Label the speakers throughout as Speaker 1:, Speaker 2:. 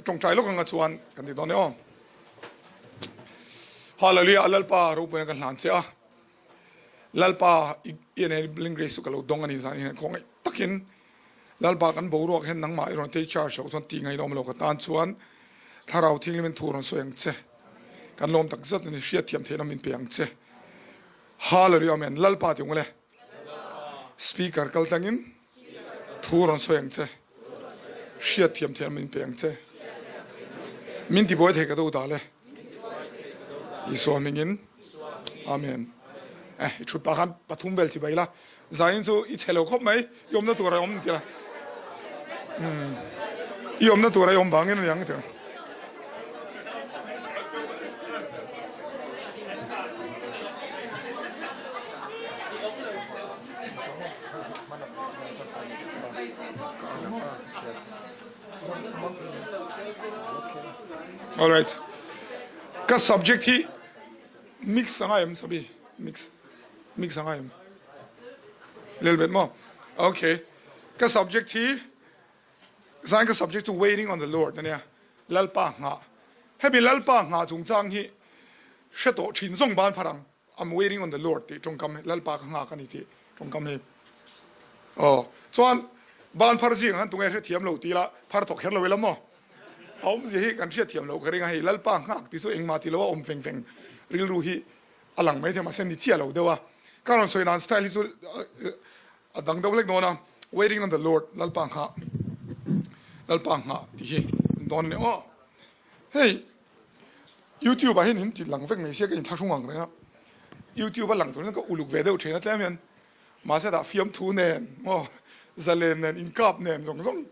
Speaker 1: Tawngtai lawk anga chuan kan ti dawn e aw. Hallelujah Lalpa ropuina kan hlan che a. Lalpa i enabling grace chu ka lo dawng a ni zan hian khawngaih takin Lalpa kan boruak hian nangmah i rawn take charge loh chuan tih ngaihna awm lo ka tan chuan Thlarau Thianghlimin thu rawn sawi ang che. Kan lawm tak zat a ni hriatthiam theihna min pe ang che. Hallelujah Amen Lalpa ti ung le. Speaker kal tlangin thu rawn sawi ang che. Hriatthiam theihna min pe ang che. Min tibuai thei ka do dal e. Isua hmingin Amen. Eh, i thut pah khan pathum vel chi bai la. Zain chu i chhe lo khawp mai. I awmna tur a awm ti la. Hmm. I awmna tur a awm vangin ani ang ti la. Alright. Ka subject hi mix anga em sabi mix mix anga em little bit more okay ka subject hi zan ka subject chu waiting on the Lord ania lalpa nga hemi lalpa nga chungchang hi hre tawh thin zawng ban pharang I'm waiting on the Lord tih tawngkam hi Lalpa ka nghak a ni tih tawngkam hi aw chuan ban phar zing han tunge hrethiam lo ti la phar thawk kher lo ila maw a awmzia hi kan hriatthiam lo ka ring a hei Lalpa nghak tih chu engmah ti lo a awm feng feng rilru hi a lang mai thei mahse ni chiah lo deuh a ka rawn sawi dan style hi chu a dang deuh lek dawn a waiting on the Lord Lalpa nghah Lalpa nghah tih hi dawn a ni aw Hei YouTube ah hian in ti lang vek mai sia ka inthlahrung ang reng a, YouTube a lang tur hian ka uluk ve deuh thin a tlem hian mahse dah fiamthu nen maw zalen nen inkap nen zawng zawng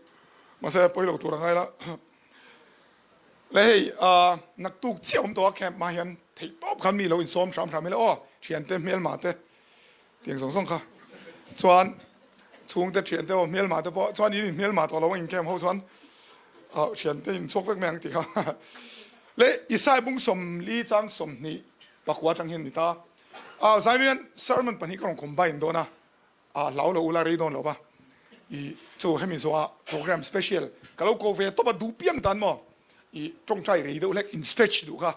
Speaker 1: mahse pawi lo tur a ngai la le hei ah naktuk chiah awm tawh a camp hma hian theih tawp khan mi lo insawm hram hram ila aw thiante hmelma te Tiang zawng zawng kha chuan chhungte thiante aw hmelma te pawh chuan in in hmelma tawh lo a inkhawm ho chuan ah thiante in chhuak vek mai ang tih kha le Isai bung 40 chang 20 pakua atang hian a ni ta ah zai hian sermon pahnih ka rawn combine dawn a ah hlau lo ula rei dawn lo va i chu hemi zawh ah program special ka lo ko ve tawp a duh piang tan maw i tawngtai rei deuh hlek in stretch duh kha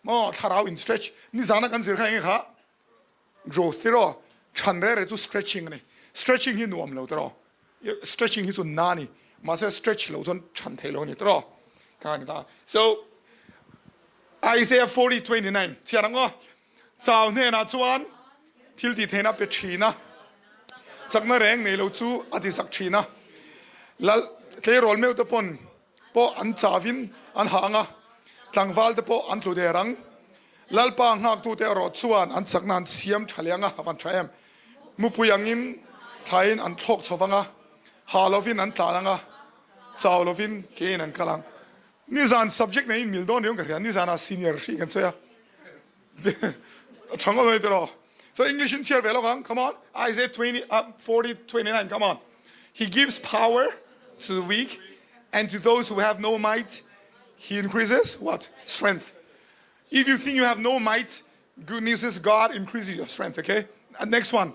Speaker 1: maw thlarau in stretch nizana kan zir kha enge kha Growth tiraw, chhan reh reh chu stretching a ni. Stretching hi nuam lo tiraw, stretching hi chu na a ni. Mahse stretch lo chuan chhan theih lo a ni tiraw. Kha a ni ta. So Isaiah 40:29 chhiar ang aw. Chau hnenah chuan thil tih theihna pe thin a, chakna reng nei lo chu a ti zak thin a. Lal tleirawl meuh te pawn pawh an chavin an hah ang a, tlangval te pawh an tlu der ang. Lalpa nghaktute erawh chuan an chakna an siam tha leh ang a, a van tha em. Mupui angin thlaiin an thlawk chho vang a, ha lovin an tlan ang a, chau lovin kein an kal ang. Nizan subject neiin mil dawn riau ka hria, nizanah senior hri kan sawi a, a tha ngawt mai tiraw. So English in chhiar ve lawk ang, come on, Isaiah 20, uh, 40, 29, come on. He gives power to the weak and to those who have no might, he increases what? Strength. If you think you have no might, good news is God increases your strength, okay? And next one.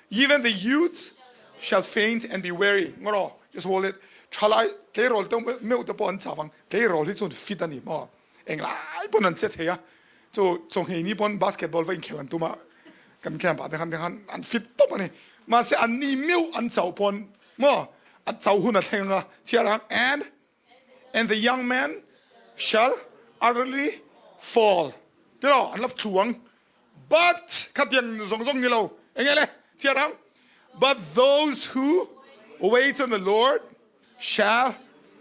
Speaker 1: Even the youth shall faint and be weary. Ngoro, just hold it. Thalai tleirawl te meuh te pawh an chawang tleirawl hi chuan fit ani maw Englai pawn an che thei a, chu chawhngei ni pawn basketball va inkhel an tum a, kan camp ah te khan te khan an fit tawp a ni. Mahse an ni meuh an chauh pawn maw a chauh hun a thleng ang a, chhiar ang and and the young man shall utterly fall tiraw an la thlu ang but khatiang zawng zawng ni lo enge le chhiar ang but those who wait on the Lord shall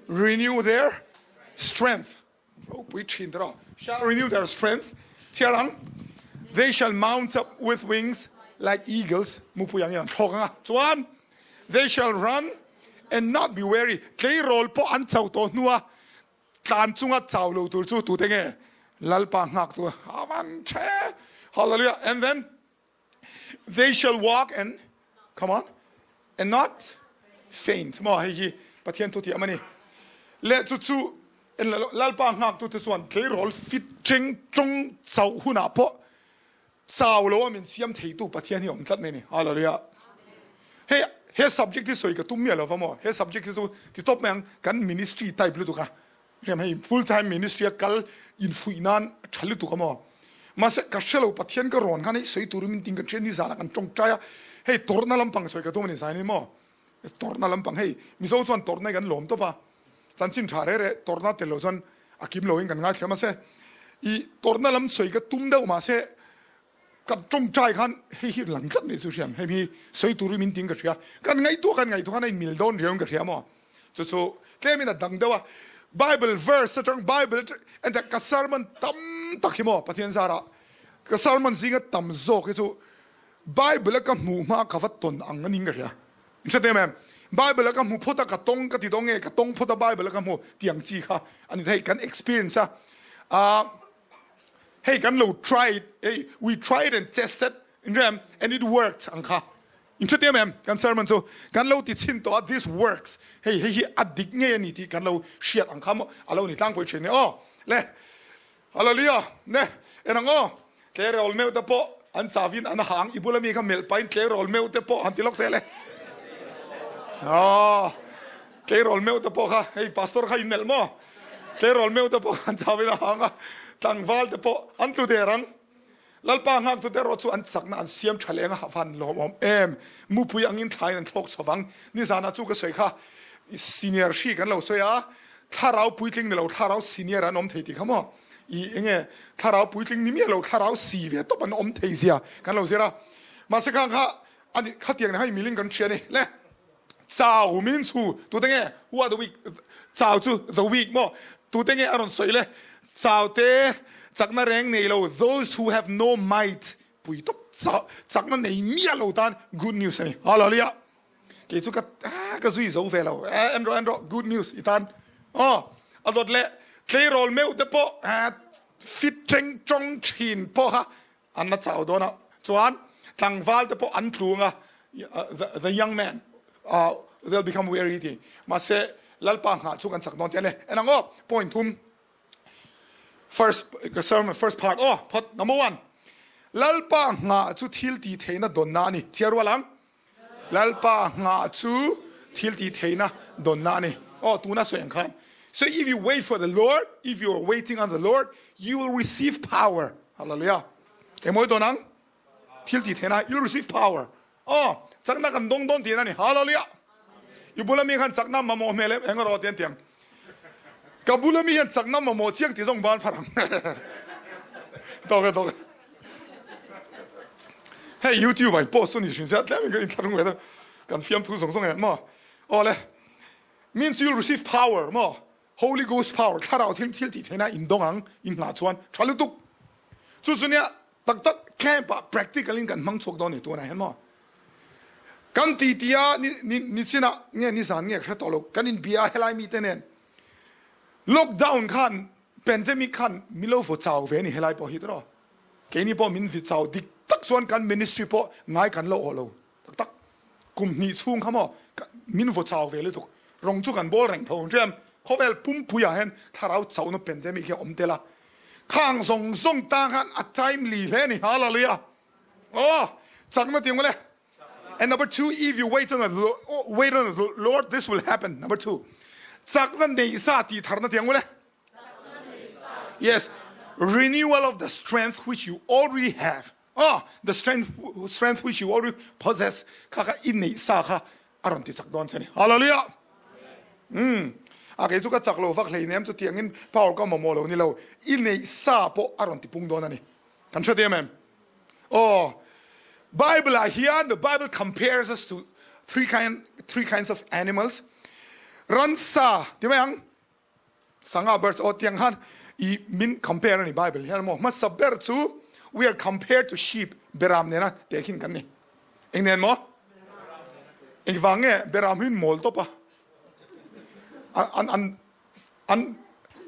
Speaker 1: renew their strength ropui thin tiraw shall renew their strength chhiar ang they shall mount up with wings like eagles mupui angin an thlawk anga chuan they shall run and not be weary tleirawl pawh an chau tawh hnua tlan chunga chau lo tur chu tute nge Lalpa nghak tu avan the hallelujah and then They shall walk and, come on, and not faint. Maw hei hi Pathian thu thiam a ni. Leh chu chu Lalpa nghaktute chuan tleirawl fit cheng tawng chauh hunah pawh chau lo a min siam theitu Pathian hi a awm tlat mai a ni. Hallelujah. Hei he subject hi sawi ka tum miah lo va maw? He subject hi chu ti tawp mai ang kan ministry type lutuk a. Hriam hei full time ministry a kal infuih nan a tha lutuk a maw? Mahse ka hrelo Pathian ka rawn khan hei sawi turin min ting kan hria nizanah kan tawngtai a, hei tawrhna lampang sawi ka tum a ni zai ni maw? Tawrhna lampang hei Mizo chuan tawrhna hi kan lawm tawp a, chanchin tha reh reh tawrhna tel lo chuan a kim lo in kan ngaithla mahse i tawrhna lam sawi ka tum deuh mahse Ka tawngtai khan hei hi lang tlat mai chu hriam, hei hi sawi turin min ting ka hria, kan ngaihtuah kan ngaihtuah khan a inmil dawn riauin ka hria maw? Chu chu tlemin a dang deuh a, Bible verse atang Bible enta ka sermon tam tak hi maw Pathian zarah ka sermon zinga tam zawk hi chu Bible a ka hmuh hma ka va tawn ang a ning ka hria. In hre em em? Bible a ka hmu phawt a ka tawng ka ti dawn nge ka tawng phawt a Bible a ka hmu tiang chi kha a ni thei kan experience a ah Hei kan lo try hei we tried and tested in rem and it worked ang kha in hre te em kan sermon chu kan lo ti chhin tawh a this works hei hei hi a dik ngei a ni tih kan lo hriat ang kha maw a lo ni tlangpui thin ni aw le hallelujah ne en ang aw tleirawl meuh te pawh an chavin an hang i bula mi kha melh pahin tleirawl meuh te pawh han ti lawk teh le aw tleirawl meuh te pawh kha hei pastor kha in melh maw Tleirawl meuh te pawh an chau in a hang a, tlangval te pawh an tlu der ang. Lalpa nghak chu te erawh chu an chakna an siam tha leng a, a van lawmawm em. Mupui angin thlain an thlawk chho vang. Nizanah chu ka sawi kha senior hri kan lo sawi a, thlarau puitling ni lo thlarau senior an awm thei tih kha maw? I enge thlarau puitling ni miah lo thlarau si ve tawp an awm thei zia kan lo zir a. Mahse khang kha ani khatiang ni kha i miling kan hria ni le. Chau min chu tute nge? Who are the weak? Chau chu the weak maw? Tute nge a rawn sawi le? Chau te chakna reng nei lo, those who have no might, pui tawp chau chakna nei miah lo tan good news a ni. Hallelujah! Kei chu ka ka zui zo ve lo. Eh en rawh en rawh good news i tan. Aw a dawt leh tleirawl meuh te pawh fit teng tawng thin pawh kha An la chau dawn a, chuan tlangval te pawh an tlung a, the young man they'll become weary ti. Mahse Lalpa nghah chu kan chak dawn tih a ni. En ang aw, point thum. First sermon first part aw, phawt number one. Lalpa nghah chu thil tih theihna dawnna a ni. Chhiar rual ang. Lalpa nghah chu thil tih theihna dawnna a ni. Aw, tuna sawi ang khan. So if you wait for the Lord, if you are waiting on the Lord, you will receive power. Hallelujah. Engmawi dawn ang? Thil tih theihna, you will receive power. Aw, chakna kan dawng dawn tihna a ni. Hallelujah. I bula mi khan chakna mamawh hmel em? Eng erawh tian tiang. Ka bula mi hian chakna mamawh chiang ti zawng ban phar ang. Tawk e, tawk e. Hei YouTube ah in post chu ni hrin sia tlem in ka inthlahrung ve deuh. Kan fiamthu zawng zawng em maw? Aw le. Means you'll receive power maw? Holy Ghost power, thlarau thil thil tih theihna in dawng ang in nghah chuan tha lutuk. Chu chu nia tak tak camp ah practical in kan hmang chhuak dawn ni tunah hian maw? Kan ti ti a ni ni ni chinah nge ni zan nge ka hre tawh lo kan inbia a helai mite nen lockdown khan pandemic khan min lo vaw chau ve a ni helai pawh hi tiraw keini pawh min vi chau dik tak chuan kan ministry pawh ngai kan lo awh lo tak tak kum hnih chhung kha maw min vaw chau ve lutuk rawng chu kan bawl reng tho ang ṭiam khawvel pumpui ah hian thlarau chauhna pandemic hi a awm tel a khang zawng zawng tang khan a timely hle a ni hallelujah. Oh, chakna ti ngawle. And number two, if you wait on the wait on the Lord, this will happen. Number two, chakna nei sa ti tharna ti ngawle. Yes, renewal of the strength which you already have. Oh, the strength strength which you already possess. Kha kha in nei sa kha aron ti chak don chani. Hallelujah. Mm. A kei chu ka chak lo vak hlei nem chu tiangin power ka mamawh lo ni lo. I nei sa pawh aron ti pung don ani. Kan hre em em? Aw, Bible ah hian the Bible compares us to three kind three kinds of animals. Ransa ti mai ang sanga birds aw tiang khan i min compare ani Bible hian maw hmasa ber chu we are compared to sheep beram nena tehkhin kan ni. Eng nen maw? Engvang nge beram hi mawl tawp a an an an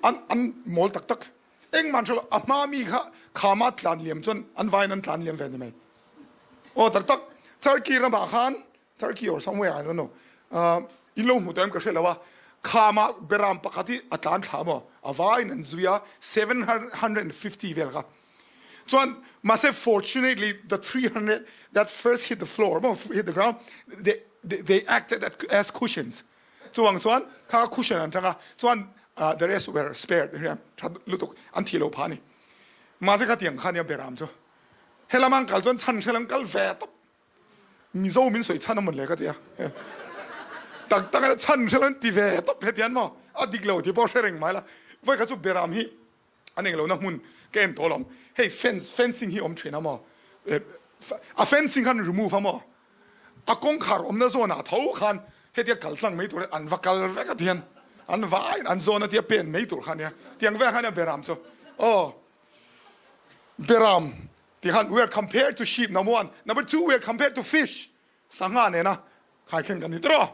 Speaker 1: an an mawl tak tak. Engmah an hre lo, a hma mi kha khama tlan liam chuan an vaiin an tlan liam ve ni mai. Aw tak tak, Turkey ramah khan, Turkey or somewhere I don't know, uh, in lo hmu tawh em ka hre lo a, khama beram pakhat hi a tlan thla maw, a vaiin an zui a, 750 vel kha. Chuan, mahse fortunately the 300 that first hit the floor maw, hit the ground, they, they, they acted as cushions. Chuvang chuan kha cushion an tang a, chuan. The rest were spared in hria tha lutuk an thi lo pha ni. Mahse khatiang kha nia beram chu helam an kal chuan chhan hre lam kal ve tawp. Mizo min sawi chhan a mawn le ka ti a. Tak tak a chhan hre lam ti ve tawp hetian maw a dik lo tih pawh hre reng mai la. Vawi kha chu beram hi An eng lohna hmun ka en tawh lo. Hei fence, fencing hi awm thin a maw? A fencing khan remove a maw? A kawngkhar awmna zawnah tho khan hetia kal tlang mai tur an va kal vek a tihian an vaiin an zawn a tia pen mai tur kha ania. Tiang vel kha ania beram chu. Aw beram ti khan we are compared to sheep number one, number two we are compared to fish. Sangha nena khaikhen kan ni tawh.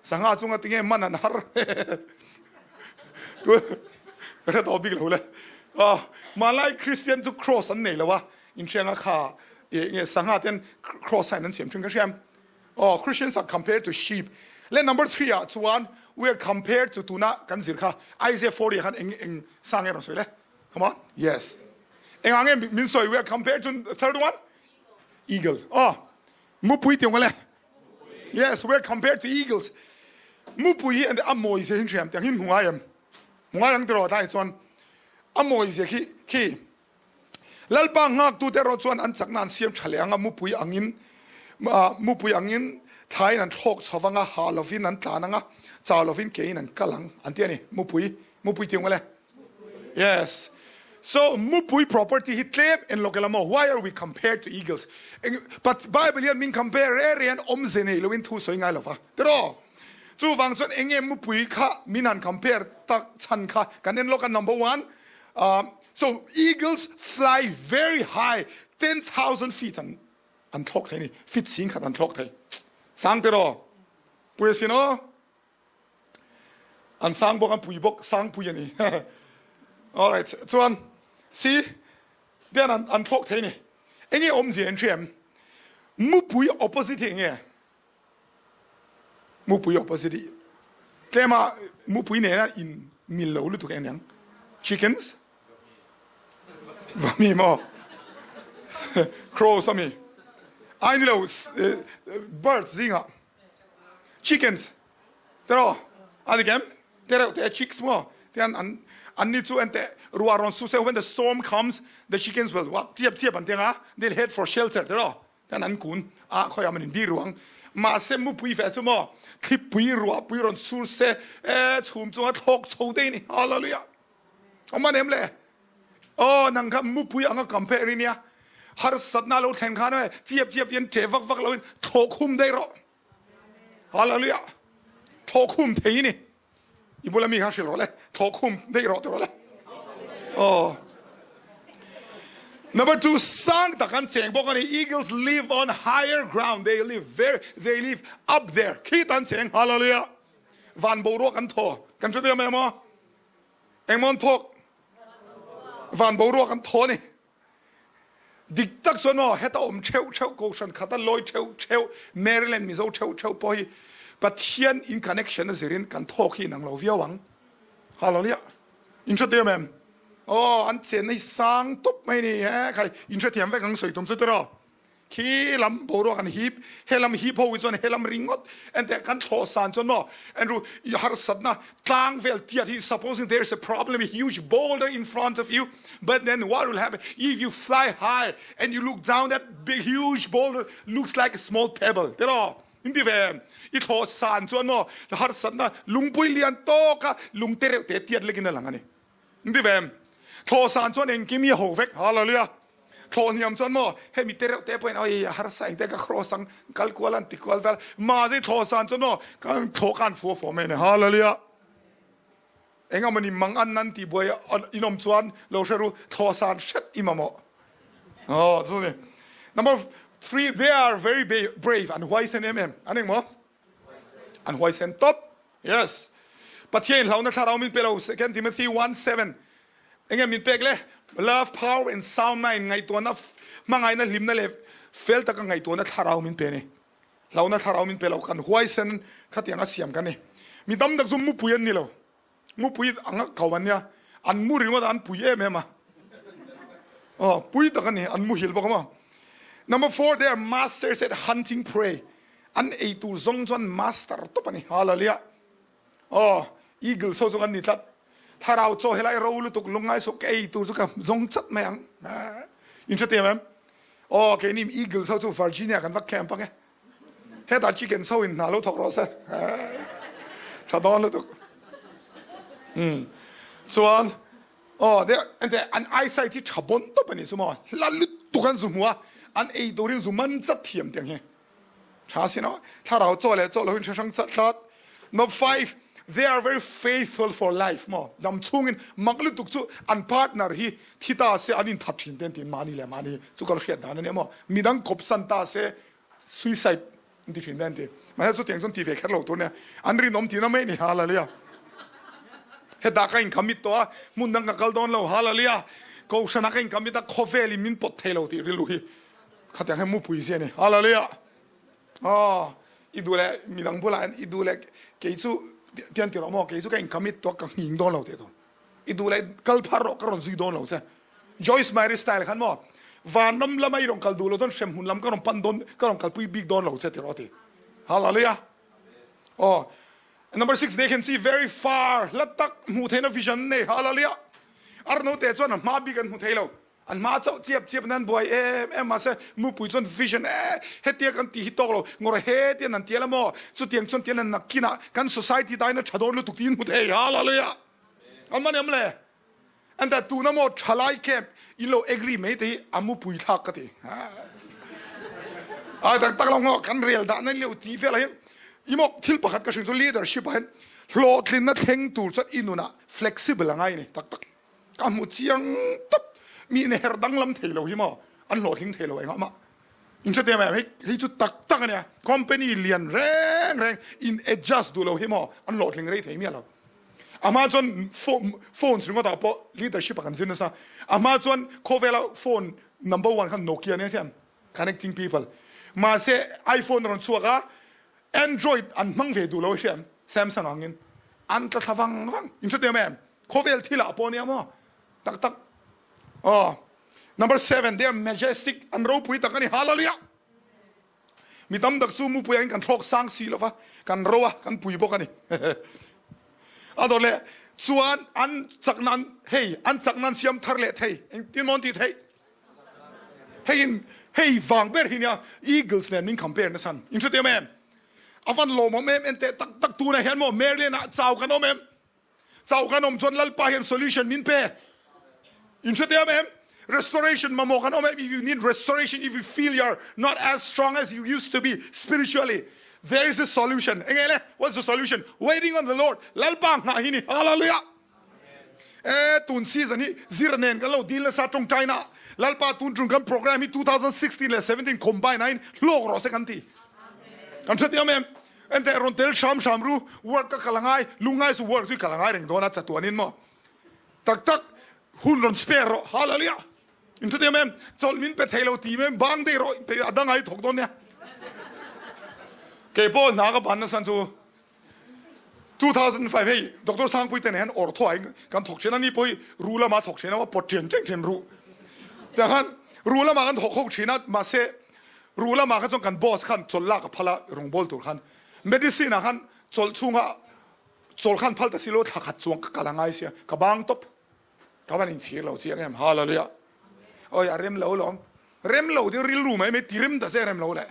Speaker 1: Sangha chunga tinge man an har tu ka hre tawh bik lo le. Hmanlai Kristian chu cross an nei lo a, inhrianga kha nge sangha ten cross sign an siam thin ka hriam. Aw Christians are compared to sheep. Le number 3 ah chuan we are compared to tuna kan zir kha Isaiah 40 ah khan eng eng sang nge rawn sawi le? Come on. Yes. Engah nge min sawi we are compared to third one? Eagle. Aw mupui tiang le. Yes, we are compared to eagles. Mupui hi a mawi zia hin hriam tiang hin hmu ngai em? Hmu ngai ang tiraw tlai chuan a mawi zia khi khi Lalpa nghak tu te erawh chuan an chakna an siam tha leh anga mupui angin mupui angin thlaiin an thlawk chho anga ha lovin an tlan anga chau lovin kein an kal ang an ti a ni mupui mupui tiang le Yes. So mupui property hi tlem en lawk ila maw? Why are we compared to eagles? But Bible hian min compare re re an awmze nei loin thu sawi ngai lova. Tiraw? Chuvang chuan enge mupui kha min han compare tak chhan kha kan en lawk a number one. So eagles fly very high 10,000 feet an an thlawk thei ni. Feet sing khat an thlawk thei. Sang tiraw? Pui asin aw. An sang bawk, an pui bawk, sang pui a ni. Alright, chuan si ten an an thlawk thei ni. Enge awmzia in hria em? Mupui opposite hi enge? Mupui opposite hi tlema mupui nena in mil lo lutuk eng niang? Chickens? Vami maw? Crows ami? Ai ni lo, birds zingah Chickens teraw a dik em? Tereuh te chicks maw tian an an ni chu ente ruah rawn su se when the storm comes the chickens will what chiap chiap an ti anga they'll head for shelter teraw tian an kun a khawiah man in bi ruang mahse mupui ve chu maw thlipui ruahpui rawn sur se e chhum chunga thlawk chho dei ni hallelujah awm an em le aw nang kha mupui anga compare i nia harsatna lo thlen khan e chiap chiap hian che vak vak loin thlawh khum daih rawh hallelujah thlawh khum thei ni i bula mi kha hrilh rawh le thlawh khum daih rawh ti rawh le aw Number 2 sang tak an cheng bawk ani eagles live on higher ground they live very they live up there khi tan cheng hallelujah van boruak an thaw kan hre ve mai maw Engmaw an thawk? Van boruak an thaw a ni. Dik tak chuan aw, heta awm theuh theuh, Kohhran khata lawi theuh theuh, Maryland Mizo theuh theuh pawh hi Pathian in connection a zirin kan thawk hi inang lo viau ang. Hallelujah. In hrethiam em? Aw, an chenna hi sang tawp mai ni. He khai, in hrethiam vek ang sawi tum chu tiraw? Khi lam boruak an hip, he lam hip ho hi chuan he lam ringawt enteh kan thlawh san chuan maw Andrew i harsatna tlang vel tiat hi supposing there is a problem a huge boulder in front of you but then what will happen if you fly high and you look down that big huge boulder looks like a small pebble tiraw in ti ve em i thlawh san chuan maw harsatna lungpui lian tawka lung te reuh te tiat lekin a lang a ni. Ni ve em? Thlawh san chuan engkim hi a ho vek. Hallelujah. Thlawh hniam chuan maw hemi te reuh te pawhin oi a harsa engte ka cross ang kal kual an ti kual vel. Mahse thlawh san chuan maw kan thlawh khan fu a fawm mai a ni. Hallelujah. Engamawni mang an nan tih buai in awm chuan lo hre ru thlawh san hret i mamawh. Aw chu ni. Number 3 they are very brave an huaisen em em. An eng maw? An huaisen tawp. Yes. Pathian hlauhna thlarau min pe lo, 2 Timothy 1:7. Enge min pek le? Love, power and sound mind, ngaihtuahna, hmangaihna, hlimna leh fel taka ngaihtuahna thlarau min pe a ni. Hlauhna thlarau min pe lo, kan huaisen khatianga siam kan ni. Mi tam tak chu mupui an ni lo. Mupui anga ko an nia, an mu ringawt a, an pui em em a. Aw, pui tak a ni, an muhil bawk a maw. Number 4, they are masters at hunting prey. An ei tur zawng chuan master tawp a ni. Hallelujah. Aw, Eagles ho chu kan ni tlat. Thlarau chaw helai ro lutuk lungngai suh ka ei tur chu ka zawng chat mai ang. In hre tiam em? Aw keini Eagles ho chu Virginia kan va camp ange. Hetah chicken so in hna lo thawk rawh se. Tha dawn lutuk. Hmm. Chuan aw de ente an eyesight hi tha bon top ani chu maw. Hla lutuk an zu hmu a, an ei turin zu man chat thiam tiang hi. Tha sin aw. Thlarau chaw leh chaw lo in hre hrang chat tlat. Number 5, they are very faithful for life maw. Dam chhungin mak lutuk chu an partner hi thi ta se an inthat thin te an ti mahni leh mahni chu ka la hriat dan ania maw. Midang kawp san ta se suicide an ti thin te an ti. Mahse chutiang chuan ti ve kher lo tur ania. An rinawm tihna mai a ni hallelujah. Hetah ka incommit tawh a, hmun dang ka kal dawn lo hallelujah. Kohhranah ka incommit a, khawvelin min pawt thei lo tih rilru hi Khatiang hian mupui zia a ni. Hallelujah! Aw, i duh leh midang bulah hian i duh leh kei chu tian ti rawh maw, kei chu ka incommit tawh ka nghing dawn lo tih tur. I duh leh kal phar rawh ka rawn zui dawn lo che. Joyce Meyer style khan maw, vanram lama i rawn kal duh lo chuan hremhmun lam ka rawn pan dawn, ka rawn kalpui bik dawn lo che ti rawh a ti. Hallelujah! Aw, number 6 they can see very far, hla tak hmuh theihna vision nei. Hallelujah! Arnote chuan a hma bik an hmu thei lo. An hma chauh chiap chiap nan buai em em mahse mupui chuan vision e hetia kan tih hi tawk lo ngawr hetian an ti ala maw chutiang chuan tian an nakkinah kan society daina tha dawn lutuk tiin hmu thei hallelujah an man em le an ta tuna maw thalai camp in lo agree mai te hi a mupui thlak ka ti a tak tak lo ngaw kan rel dah nan leu ti vel hian imo thil pakhat ka hring chu leadership ah hian hlawhtlinna thleng tur chuan i nunah flexible angai ni tak tak Ka hmu chiang tawp. Mi in her danglam thei lo hi maw an hlawhtling thei lo engah mah. In hre te mai hei hei chu tak tak ania. Company lian reng reng in adjust duh lo hi maw an hlawhtling rei thei miah lo. A hma chuan phone ringawt ah pawh leadership ah kan zir nasa. A hma chuan khawvela phone number one khan Nokia ania hriam connecting people. Mahse iPhone a rawn chhuak a Android an hmang ve duh lo hriam Samsung angin an tla thla vang vang. In hre te mai em? Khawvel thil ah pawh nia maw? Tak tak. Aw. Number 7, they are majestic, an ropui tak ani. Hallelujah! Mi tam tak chu mupui angin kan thlawk sang si lova, kan ro a, kan pui bawk ani. A dawt leh chuan an chak nan, hei, an chak nan siam thar leh thei. Engtin maw an tih theih? Hei in, hei vang ber hi nia Eagles nen min compare nasan. In hre tiam em? A van lawmawm em en teh tak tak tunah hian maw Maryland ah chau kan awm em? Chauh kan awm chuan Lalpa hian solution min pe. In hre tiam em? Restoration mamawh kan awm em? If you need restoration, if you feel you are not as strong as you used to be spiritually, there is a solution. Enge le? What's the solution? Waiting on the Lord. Lalpa nghah hi ni. Hallelujah! E tun season hi zir nen kan lo deal nasa tawngtai na Lalpa tun tum kan program hi 2016 leh 17 combine ain hlawk rawh se kan ti. Kan hre tiam em? Enteh rawn tel hram hram ru, work ka kal angai, lungngai chu work chu i kal angai reng dawn a chatuanin maw? Tak tak hun rawn spare rawh, hallelujah! In hre em em, chawlh min pe thei lo ti em bang daih rawh, a dang ai thawk dawn nia. Kei pawh hna ka ban nasan chu 2005 hei Doctor Sangpui te nen hian ortho ah kan thawk thin a, ni pawh hi ru lama thawk thin a, pawt ṭian ṭeng ṭhen ru. Tiang khan ru lamah kan thawk ho thin a, mahse Ruh lamah kha chuan kan boss khan chawlh lak a phal a, rawngbâwl tur khan. Medicine ah khan chawlh chhunga chawlh khan phal ta si lo, thla khat chuang ka kal a ngai sia, ka bang tawp. Ka van inchhir lo chiang em, Hallelujah. Awi a rem lo lawm, rem lo deuh rilru mai mai ti rem ta che rem lo le.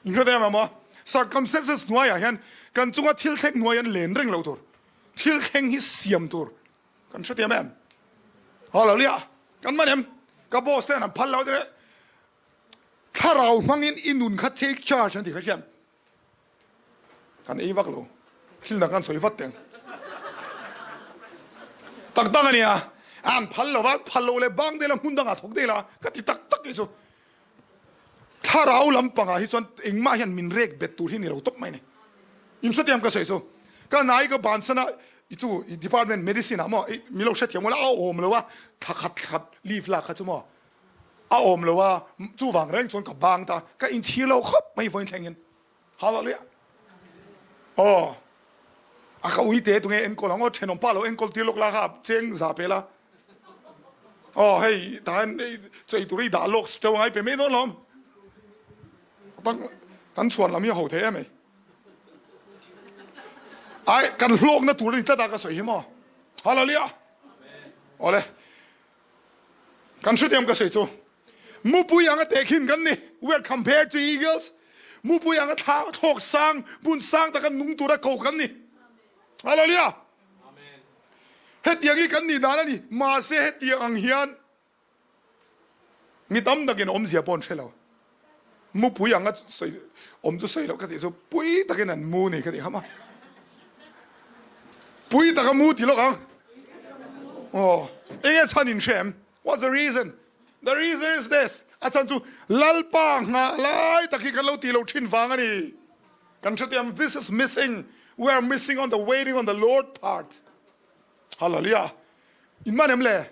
Speaker 1: Inhre em maw? Circumstances hnuaiah hian kan chunga thil thleng hnuai an len reng lo tur, thil thleng hi siam tur kan hrethiam em? Hallelujah. Kan man em? Ka boss te an phal lo te. Thlarau hmangin i nun kha take charge an ti kha hian kan ei vak lo thil dang kan sawi vat teng tak tak ania an phal lo va phal lo le bang dela hmun dangah thawk dela ka ti tak tak ni chu thlarau lampangah hi chuan engmah hian min rek bet tur hi ni lo tawp mai ni in hrethiam ka sawi chu ka nai ka bansana i chu department medicine ah maw mi lo hrethiam ula a awm lo a thla khat thla khat leave lak kha chu maw A awm lo a, chuvang reng chuan ka bang ta, ka inchhir lo khawp mai vawiin thlengin. Hallelujah. Aw, a ka ui te tunge enkawl ang aw, thenawm pa lo enkawl tir lawk la kha cheng za pe la. Aw hei tah hian chei tur i dah lawk teuh angai pe mai dawn lawm. Kan chhuan lam hi a ho thei em ei. Ai, kan hlawkna tur a ni tlat a ka sawi hi maw? Hallelujah! Awle, kan hrethiam ka sawi chu. Mupui anga tehkhin kan ni, we are compared to eagles. Mupui anga thla thlawk sang, hmun sang taka nung tura ko kan ni. Hallelujah! Hetiang hi kan nih dan a ni, mahse hetiang ang hian Mi tam takin awmzia pawh an hre lo. Mupui anga sawi awm chu sawi loh ka tih chu pui takin an mu ni ka tih kha ma. Pui taka mu ti lawk ang. Aw, enge chhan in hre em? What's the reason? The reason is this. A chhan chu Lalpa nghah lai tak hi kan lo tih loh thin vang a ni. Kan hrethiam this is missing. We are missing on the waiting on the Lord part. Hallelujah. In man em le?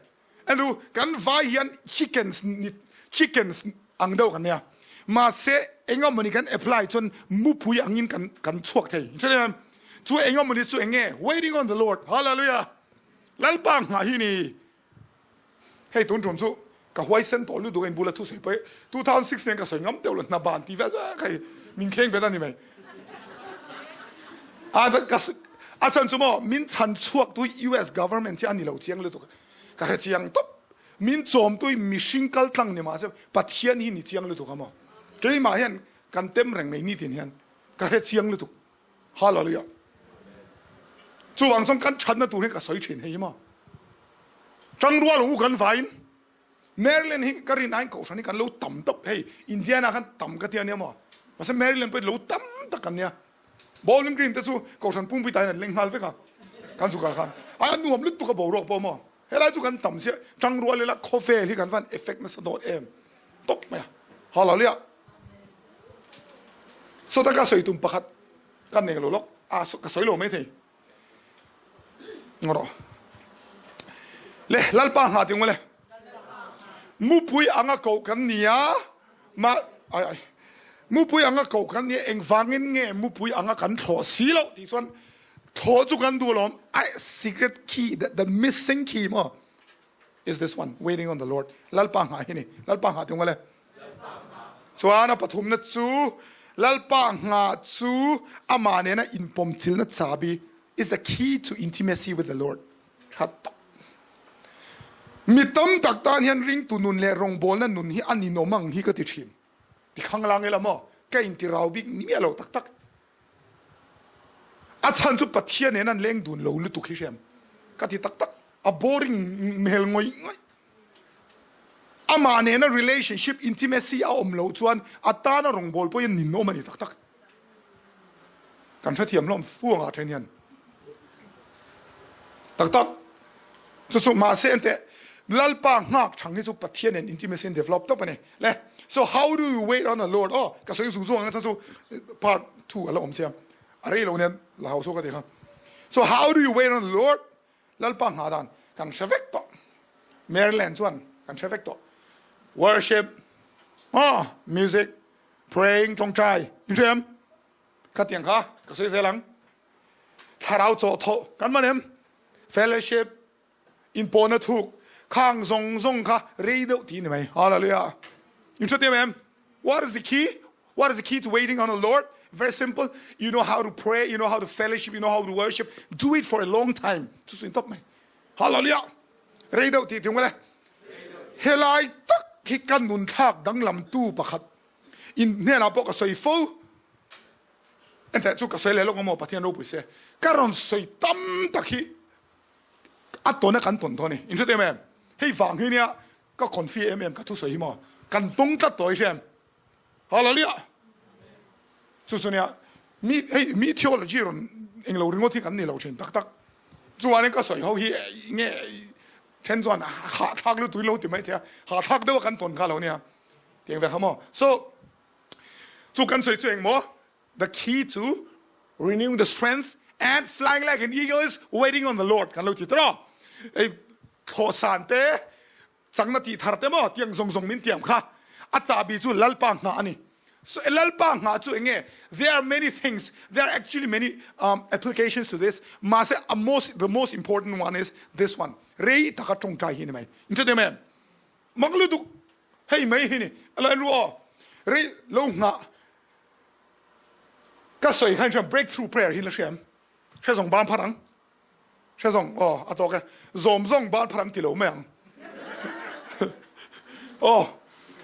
Speaker 1: Andrew, kan vai hian chickens ni chickens ang deuh kan nia. Mahse engemawni kan apply chuan mupui angin kan kan chhuak thei. Hre em? Chu engemawni chu enge? Waiting on the Lord. Hallelujah. Lalpa nghah hi ni. Hei tun tum chu ka huaisen tawh lutuk a in bula thu sawi pawh 2016 ka sawi ngam deuh lo hna ban ti vel vek hei min kheng bet a ni mai. A ka a chan chu maw min chhan chhuak tu US government hi a ni lo chiang lutuk. Ka hre chiang tawp. Min chawmtu hi mihring kal tlang ni mahse Pathian hi ni chiang lutuk a maw? Keimah hian kan tem reng mai nitin hian ka hre chiang lutuk. Hallelujah. Chuvang chuan kan thatna tur hi ka sawi thin hei hi maw? Tangrual ang u kan vaiin Maryland hi ka rin aiin kohhran hi kan lo tam tawp hei Indiana khan tam ka ti a nia maw? Mahse Maryland pawh hi lo tam tak kan nia. Bowling Green te chu Kohhran Pumpui tah hian an leng nghal vek a, kan zu kal khan a nuam lutuk a boruak pawh maw, helai chu kan tam chiah tangrual ila khawvel hi kan van effect nasa dawt em tawp mai a, hallelujah. Sawta ka sawi tum pakhat ka nei lo lawk a ka sawi lo mai thei. Ngaw rawh. Le Lalpa nghah ti ngawle. Mupui anga koh kan ni a, ma ai ai. Mupui anga koh kan ni a, engvangin nge mupui anga kan thlawh si loh tih chuan thlawh chu kan duh alawm. Ai secret key the, the missing key maw is this one waiting on the Lord. Lalpa nghah hi ni. Lalpa nghah ti ngawle. Chuan a pathumna chu Lalpa nghah chu amah nena inpawmchilna chabi is the key to intimacy with the Lord. Tha tak. Mi tam tak tan hian ringtu nun leh rawngbawlna nun hi a ninawm ang hi ka ti thin. Ti khanglang ila maw? Ka inti rau bik ni miah lo tak tak. A chhan chu Pathian nen an leng dun lo lutuk hi hriam. Ka ti tak tak. A boring hmel ngawih ngawih. Amah nena relationship intimacy a awm loh chuan a tana rawngbâwl pawhin nin awm a ni tak tak. Kan hrethiam hlawm fu angah then hian. Tak tak. Chu chu mahse enteh Lalpa nghak chang hi chu Pathian nen intimacy an develop tawp a ni. Le, so how do you wait on the Lord? Aw, ka sawi zung zung ang a chhan chu part 2 a la awm sia. A rei lo nen la hau chu ka ti kha. So how do you wait on the Lord? Lalpa nghah dan kan hre vek tawh. Maryland chuan kan hre vek tawh. Worship, aw, music, praying, tawngtai, in hre em? Khatiang kha ka sawi zel ang. Thlarau chaw thawh kan man em? Fellowship, inpawhna thuk, khang zawng zawng kha rei deuh tih ni mai. Hallelujah. In hre tiam em? What is the key? What is the key to waiting on the Lord? Very simple. You know how to pray, you know how to fellowship, you know how to worship. Do it for a long time. Chu chu in top mai. Hallelujah. Rei deuh tih tung le. Helai tak hi kan nun thlak danglam tu pakhat. In hnenah pawh ka sawi fo. Enteh chu ka sawi leh lawk maw Pathian ropui se. Ka rawn sawi tam tak hi a tawn a kan tawn dawn ni. In hre em em? Hei vang hi nia ka confi em em ka thu sawi hi maw. Kan tawng tlat tawh i hre em? Hallelujah! Chu chu nia mi hei mi theology rawn englo ringawt hi kan ni lo thin tak tak. Chuanin ka sawi ho hi nge then chuan hahthlak lutuk in lo ti mai thei a, hahthlak deuh a kan tawn kha lo nia. Tiang ve kha maw. So chu kan sawi chu eng maw? The key to renewing the strength and flying like an eagle is waiting on the Lord kan lo ti tawh. Ei thlawhsan te Changna tih thar te maw tiang zawng zawng min tiam kha a chahbi chu Lalpa nghah a ni. So Lalpa nghah chu eng nge? There are many things, there are actually many um, applications to this, mahse a most, the most important one is this one. Rei taka tawngtai hi ni mai. In hre em? Mak lutuk hei mai hi ni. Alo en ru aw. Rei lo nghah ka sawi khan hriam breakthrough prayer hi la hriam. Hre zawng ban phar ang. Hre zawng, aw, a tawk e. Zawm zawng ban phar ang ti lo mai ang. Aw,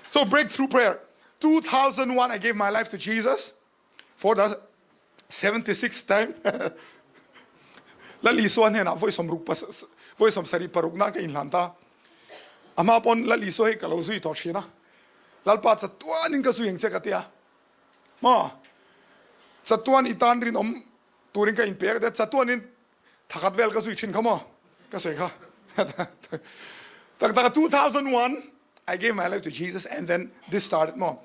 Speaker 1: so breakthrough prayer. 2001 I gave my life to Jesus for the 76th time. Lal Isua hnenah vawi sawmruk vawi sawmsarih parukna ka inhlan ta. A hma pawn Lal Isua hi ka lo zui tawh thin a. Lalpa chatuanin ka zui ang che ka ti a. Maw? Chatuan i tan rinawm turin ka inpe a ka ti a, chatuanin thakhat vel ka zui thin kha maw? Ka sawi kha. Tak tak a 2001 I gave my life to Jesus and then this started maw?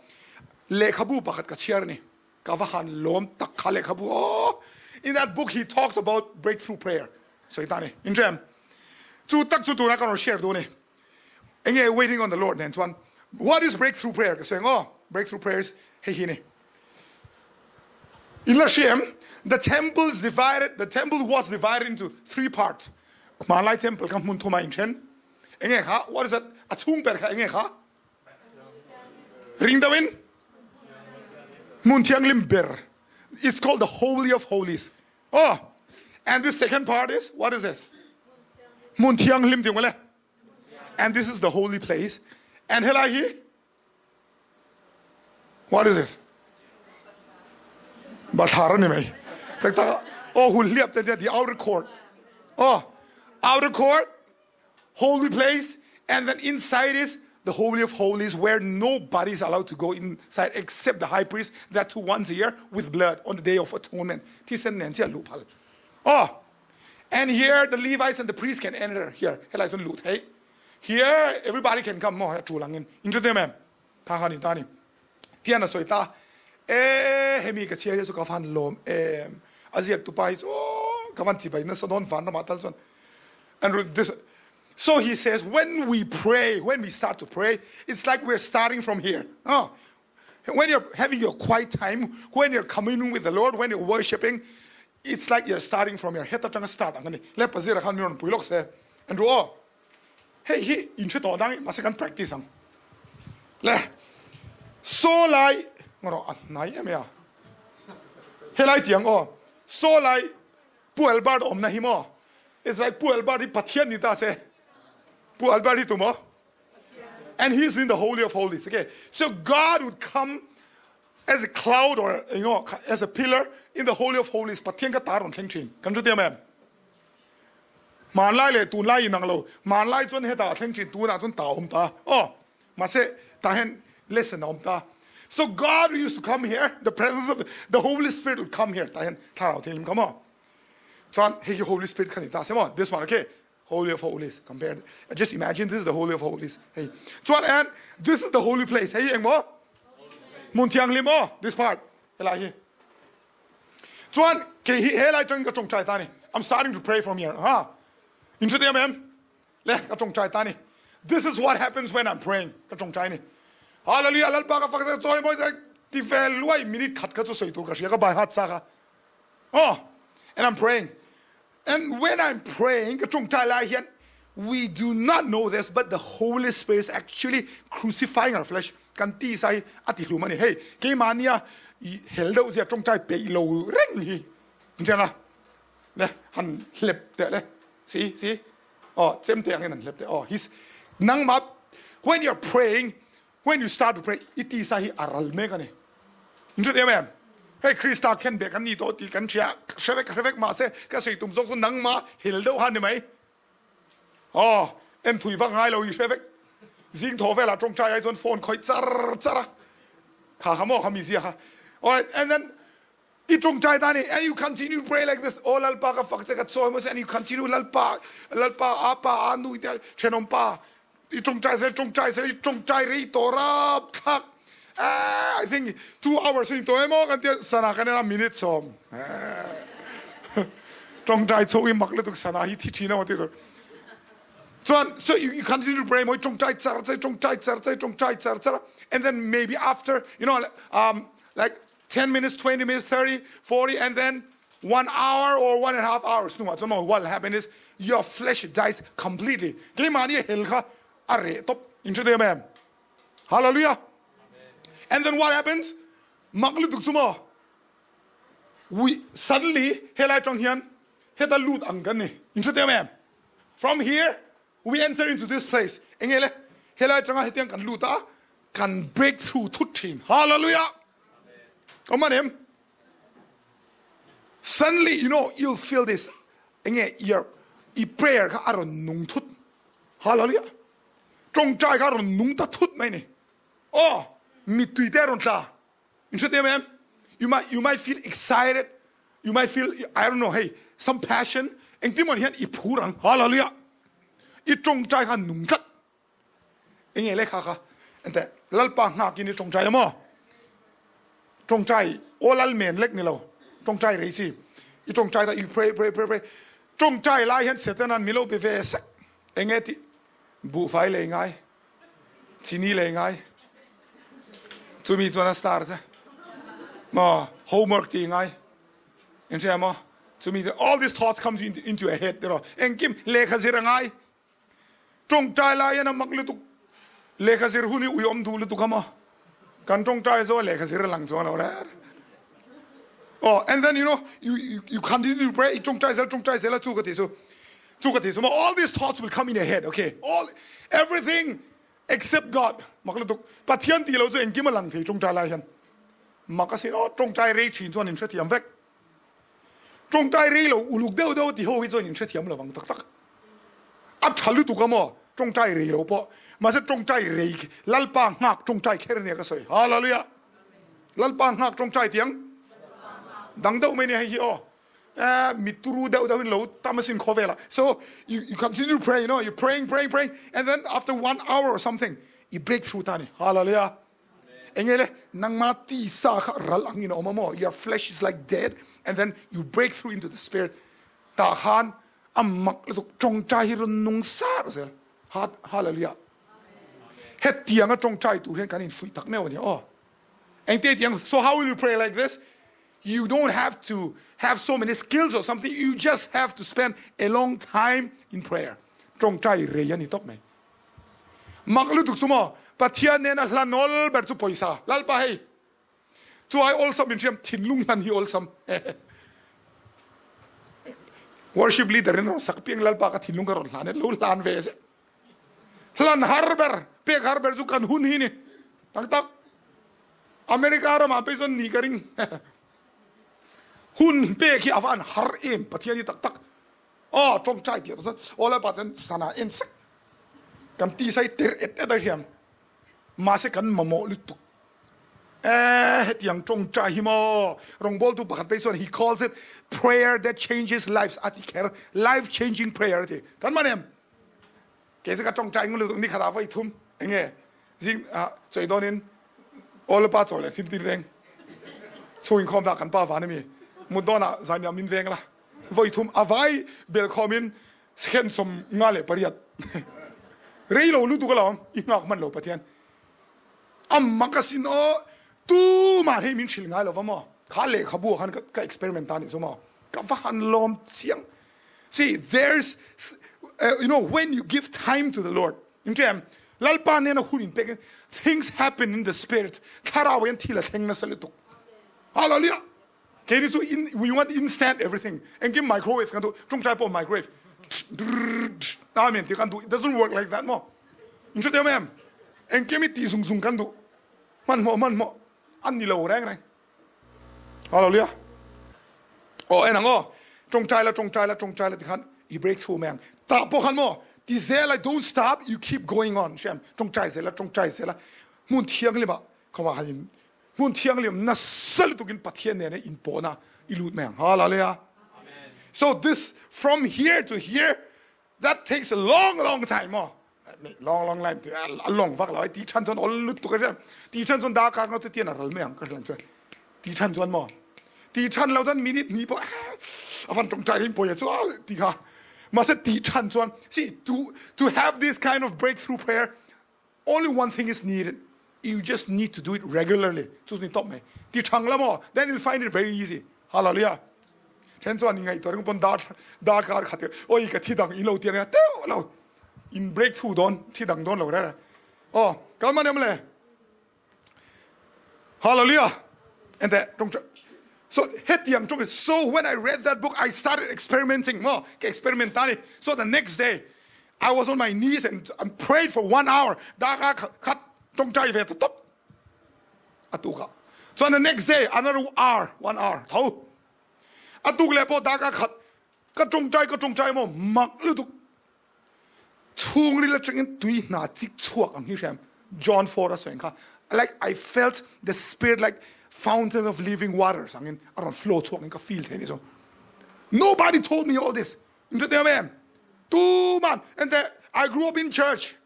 Speaker 1: Lehkhabu pakhat ka chhiar a ni. Ka va han lawm tak kha lehkhabu aw! In that book he talks about breakthrough prayer. Sawi ta a ni. Inhrem? Chu tak chu tuna ka rawn share duh a ni. Enge waiting on the Lord nen chuan what is breakthrough prayer ka sawi ang aw, breakthrough prayer is hei hi ni. In la hria em? The temple is divided, the temple was divided into three parts. Hmanlai temple kha hmun thuma inthen. Enge kha? What is that? A chhung ber kha enge kha? Ring deuhin hmun thianghlim ber. It's called the holy of holies. Oh, and this second part is, what is this? Hmun thianghlim ti le. And this is the holy place. And helai hi, what is this? Bathlar ani mai. Tak tak, oh, hun hliap te the outer court. Oh, outer court, holy place, and then inside is the Holy of Holies where nobody is allowed to go inside except the high priest, that too once a year with blood on the day of atonement. Thisen nen chiah luh phal. Oh, and here the Levites and the priests can enter here. Helai chuan luh theih. Here everybody can come mo tul angin. In chu em? Tha kha ni ta ni. Tian a sawi ta. E hemi ka chhiar hi chu ka van lawm em. A ziak tu pa hi chu ka van chibai nasa dawn van ramah tal chuan. And this So he says, when we pray, when we start to pray, it's like we're starting from here. Oh, when you're having your quiet time, when you're communing with the Lord, when you're worshiping, it's like you're starting from your head atanga start ang ani. Le pazira khan mi ron pui lok se. And ru oh, hei hi in hre tawh dang mahse kan practice ang. Le so lai ngoro a hnai em ya. He lai tiang aw. So lai Pu Albert awmna hi maw? It's like Pu Albert hi Pathian ni ta se. Pu Albert hi tu maw? And he's in the holy of holies. Okay. So God would come as a cloud or you know as a pillar in the holy of holies. Pathian ka tar on thleng thin. Kan chu tiam em? Hmanlai leh tunlai in ang lo. Hmanlai chuan hetah thleng thin tunah chuan ta awm ta. Oh, mahse tah hian lesson a awm ta. So God used to come here, the presence of the Holy Spirit would come here. Tah hian thlarau thianghlim kha maw? Chuan hei hi Holy Spirit kha ni ta se maw? This one, okay? Holy of Holies compared. Just imagine this is the Holy of Holies. Hei. Chuan and this is the holy place. Hei hi eng maw? Hmun thianghlim aw, this part. Helai hi. Chuan kei hi helai tangin ka tawngtai ta ni. I'm starting to pray from here. Ha. In hre em em? Le ka tawngtai ta ni. This is what happens when I'm praying. Ka tawngtai ni. Hallelujah Lalpa ka fak se chawi mawi se ti ve luai minute khat kha chu sawi tur ka hria ka bai hat sa kha. Oh, and I'm praying. And when I'm praying ka tawngtai lai hian we do not know this but the Holy Spirit is actually crucifying our flesh. Kan ti sai a ti hlum ani. Hei, keimahnia hel deuh zia tawngtai peih lo reng hi. Intianga le han hlep teh le. See, see? Oh, chem te angin an hlep te. Oh, he's nangmah when you're praying, when you start to pray, iti sa hi aral mek ani. Inhre em em? Hei Krista khen beh kan ni tawh tih kan hria, hre vek hre vek mahse ka sawi tum zawk chu nangmah hel deuh kha ni mai. Aw, en thui vak ngai lo i hre vek. Zing thaw velah tawngtai ai chuan phone khawih char char a. Kha kha maw kha mi zia kha. Alright, and then i tawngtai ta ni and you continue to pray like this. Oh Lalpa ka fak che ka chawi maw che and you continue Lalpa Lalpa apa a nu te thenawm pa i tawngtai zel tawngtai zel i tawngtai rei tawh rap thlak. Eh, I think 2 hours in to emaw kan tia sana kan en a minute sawm. Tawngtai chho i mak lutuk sana hi thi thin emaw ti tur. Chuan so you continue to pray moi tawngtai char char tawngtai char char tawngtai char char and then maybe after like 10 minutes, 20 minutes, 30, 40 and then 1 hour or 1.5 hours hnuah chuan maw what will happen is your flesh dies completely. Keimahni hel kha a reh tawp. In hre em em? Hallelujah. And then what happens? Mak lutuk chu maw? We suddenly helai tang hian Heta lut ang kan ni. In hre teh em? From here we enter into this place. Enge le? Helai atanga hetiang kan lut a, kan break through thut thin. Hallelujah! Awm an em? Suddenly, you know, you'll feel this. Enge your i prayer kha a rawn nung thut. Hallelujah! Tawngtai kha a rawn nung ta thut mai ni. Aw, mittui te a rawn tla. In hre em em? You might, you might feel excited. You might feel, I don't know, hey, some passion. Engtin maw hian i phur ang. Hallelujah! I tawngtai kha nung tlat. Enge lehkha kha? Enteh, Lalpa nghakin i tawngtai a maw? Tawngtai, aw lal men lek ni lo. Tawngtai rei chi. I tawngtai ta, you pray, pray, pray, pray. Tawngtai lai hian Satanan mi lo be ve sek. Enge tih? Buhfai lei ngai. Chini lei ngai. Chumi chuan a star che. Maw homework ti ngai. In hria maw? Chumi chu all these thoughts comes into, into your head tiraw. Engkim lehkha zir a ngai. Tawngtai lai hian a mak lutuk. Lehkha zir hun hi ui awm duh lutuk a maw? Kan tawngtai chu lehkha zir a lang chuang lo reng. Oh, and then you know, you, you, you continue to pray, i tawngtai zel, tawngtai zel a chu ka ti chu. Chu ka ti chu maw? All these thoughts will come in your head, okay? All, everything except God. Mak lutuk. Pathian ti lo chu engkim a lang thei tawngtai lai hian. Mak asin, oh, tawngtai rei thin chuan in hrethiam vek. Tawngtai rei lo uluk deuh deuh ti ho hi chuan in hrethiam lo ang tak tak. A tha lutuk a maw? Tawngtai rei lo pawh. Mahse tawngtai rei Lalpa nghak tawngtai kher ania ka sawi. Hallelujah! Lalpa nghak tawngtai tiang dang deuh mai nia hei hi aw. Eh, mituru deuh deuh in lo tam asin khawvel ah. So you, you continue to pray, you know, you praying, praying, praying, and then after one hour or something, you break through ta ni. Hallelujah! Enge le, nangma tisa kha ral angin a awm a maw? Your flesh is like dead, and then you break through into the spirit. Tah khan a mak lutuk tawngtai hi rawn nung sar zel. Ha, hallelujah. Hetianga tawngtai tur hian kan infuih tak meuh a ni aw. Engte tiang, so how will you pray like this? You don't have to have so many skills or something, you just have to spend a long time in prayer. Tawngtai rei a ni tawp mai. Mak lutuk chu maw, Pathian nena hla nawl ber chu pawisa. Lalpa hei, chu ai awlsam in hriam, thinlung hlan hi awlsam. Worship leader in rawn sak piang Lalpa ka thinlung ka rawn hlan e, lo hlan ve se. Hlan har ber, pek har ber chu kan hun hi ni. Tak tak. America ramah pei chuan ni ka ring. Hun pek hi a va an har em Pathian hi tak tak. Aw tawngtai tih chuan aw Lalpa chuan sana en sek kan tisa hi ter et et a hriam mahse kan mamawh lutuk eh hetiang tawngtai hi maw rawngbawltu pakhat phei chuan he calls it prayer that changes lives a ti kher life changing prayer a ti kan man em kei chu ka tawngtai ngun lutuk ni khatah vawi thum enge zing ah chawi dawnin aw Lalpa chawi leh thil tin reng chhungin khawm dah kan pa van ami mut dawnah zaniah min veng la Vawi thum a vai bel khawmin second 58 rei lo lutuk alawm i nghak hman lo Pathian a mak asin aw tumah hei min hrilh ngai lova maw kha lehkhabu ah khan ka experiment ta nih chu maw ka va han lawm chiang see there's uh, you know when you give time to the Lord in ṭem Lalpa nena hun in pek things happen in the spirit thlarau hian thil a thleng nasa lutuk hallelujah Keini chu in we want instant everything. Engkim microwave kan duh. Tawngtai pawh microwave. Amen ti kan duh. It doesn't work like that maw. In hre teu em? Engkim i tih zung zung kan duh. Hmanhmawh hmanhmawh an ni lo reng reng. Hallelujah. Aw en ang aw. Tawngtai la tawngtai la tawngtai la ti khan i break through mai ang. Tah pawh khan maw ti zel a don't stop you keep going on. Hriam tawngtai zel a tawngtai zel a hmun thianghlim ah khawah han in Hmun thianghlim nasa lutukin Pathian nena inpawhna i lut mai ang. Hallelujah. So this from here to here that takes a long long time mo. Long long time a long vak lo ai ti than chuan ol lutuk a ti than chuan da ka ngau tian a ral mai ang ka hlan chuan ti than chuan mo ti than lo chuan minute ni pawh a van tong chai rin pawh chu ti kha mase ti than chuan see to to have this kind of breakthrough prayer Only one thing is needed. You just need to do it regularly. Chu ni top mai. Ti thang la mo, then you'll find it very easy. Hallelujah. Then chuan ngai to ring pon dar dar kar khat oi ka thi dang i lo tiang ya teu lo. In break through don thi dang don lo re. Oh, kal man em le. Hallelujah. And that tong. So hetiang tawng so when I read that book I started experimenting maw ka experiment ta ni. So the next day I was on my knees and, and prayed for one hour darkar khat tawngtai ve ta top a tuk ah. Chuan the next day another hour one hour tho a tuk leh pawh darkar khat ka tawngtai ka tawngtai maw mak lutuk Chhungril atangin tui hna chik chhuak ang hi hriam John 4 a sawi kha like I felt the spirit like fountain of living waters angin a rawn flow chhuak in ka feel thei ni chu. Nobody told me all this. In hre te em? Tu man ente I grew up in church.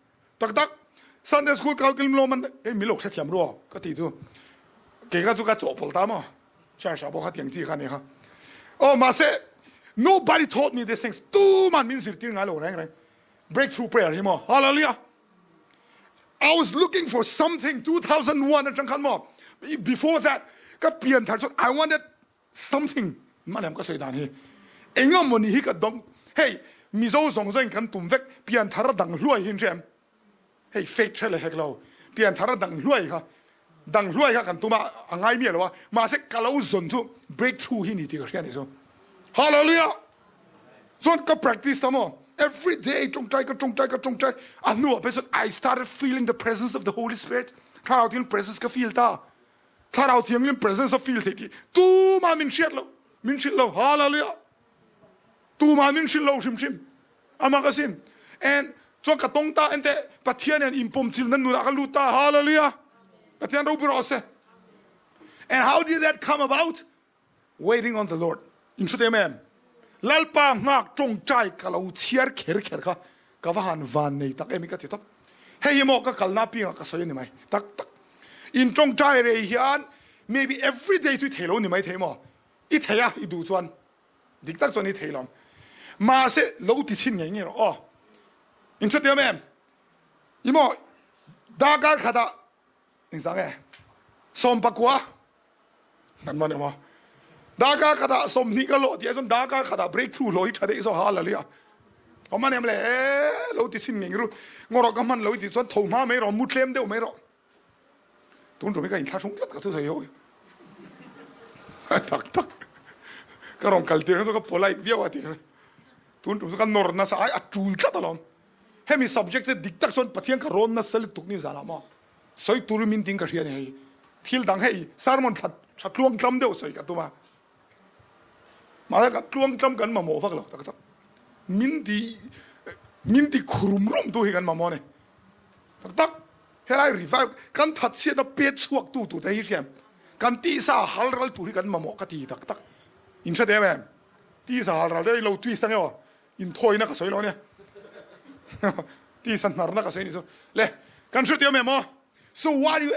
Speaker 1: Tak tak Sunday school kal kilim lo man e mi lo hre thiam ru ka ti chu. Ke ka chu ka chawhpawlh ta maw? Church ah pawh kha tiang chi kha ni kha. Oh mahse nobody taught me these things. Tu man min zirtir ngai lo reng reng. Breakthrough prayer hi maw. Hallelujah. I was looking for something 2001 atang khan maw. Before that ka pian thar chuan I wanted something malem ka soi dan hi. Enga mawni hi ka dong. Hey Mizo zawng zawng kan tum vek pian thar dang hluai hin rem. Hei fake hre leh hek lo. Pianthar a dang hluai kha dang hluai kha kan tum a a ngai miah lo a mahse ka lo zawn chu breakthrough hi ni tih ka hria nih chu. Hallelujah! Chuan ka practice ta maw every day tawngtai ka tawngtai ka tawngtai a hnuah phei chuan I started feeling the presence of the Holy Spirit. Thlarau Thianghlim presence ka feel ta. Thlarau Thianghlim presence a feel theih tih tumah min hriat lo min hrilh lo. Hallelujah! Tumah min hrilh lo hrimhrim. Amah ka sin. And chuan ka tong ta ente Pathian in inpawm chil nan nunah ka lut ta. Hallelujah. Pathian ropui rawh se. And how did that come about? Waiting on the Lord. In hre te em? Lalpa ngak tawngtai ka lo chhiar kher kher kha ka va han van nei tak em ka ti tawp. Hei hi maw ka kalna piangah ka sawi ani mai. Tak tak. In tawngtai rei hian maybe every day chu i thei lo ni mai thei maw? I thei a i duh chuan. Dik tak chuan i thei lo. Mahse lo ti chhin ngei ngei rawh aw. In hre tiam em? I maw darkar khatah engzah nge 19 nan man emaw darkar khatah 20 ka lawh tih ah chuan darkar khatah breakthrough hlawh hi tha daih zawk hallelujah. Awm a nem le lo ti chhin ngei ngei ru. Ngawrawh ka hman lo i tih chuan tho hma mai rawh mu tlem deuh mai rawh. Tun tum hi ka inthlahrung tlat ka thusawi ho hi. Tak tak. Ka rawn kal tir kha chu ka polite viau a ti kha. Tun tum chu ka nawr nasa ai a tul tlat alawm. Hemi subject te dik tak chuan Pathian ka rawn nasa lutuk ni zanah maw. Sawi turin min ding ka hria ni hei. Thil dang hei sermon that tha tluang tlam deuh sawi ka tum a. Mahse ka tluang tlam kan mamawh vak lo tak tak. Min ti min ti khurum rum tu hi kan mamawh a ni. Tak tak. Helai revive kan thatchhiatna pet chhuak tu tur te hi hriam kan tisa hal ral tur hi kan mamawh ka ti tak tak. In hre em em? Tisa hal ral te i lo twist ange aw. In thawina ka sawi lo ania. Tisa hnarna ka sawi ni chu. Le kan hre em em aw? So why do you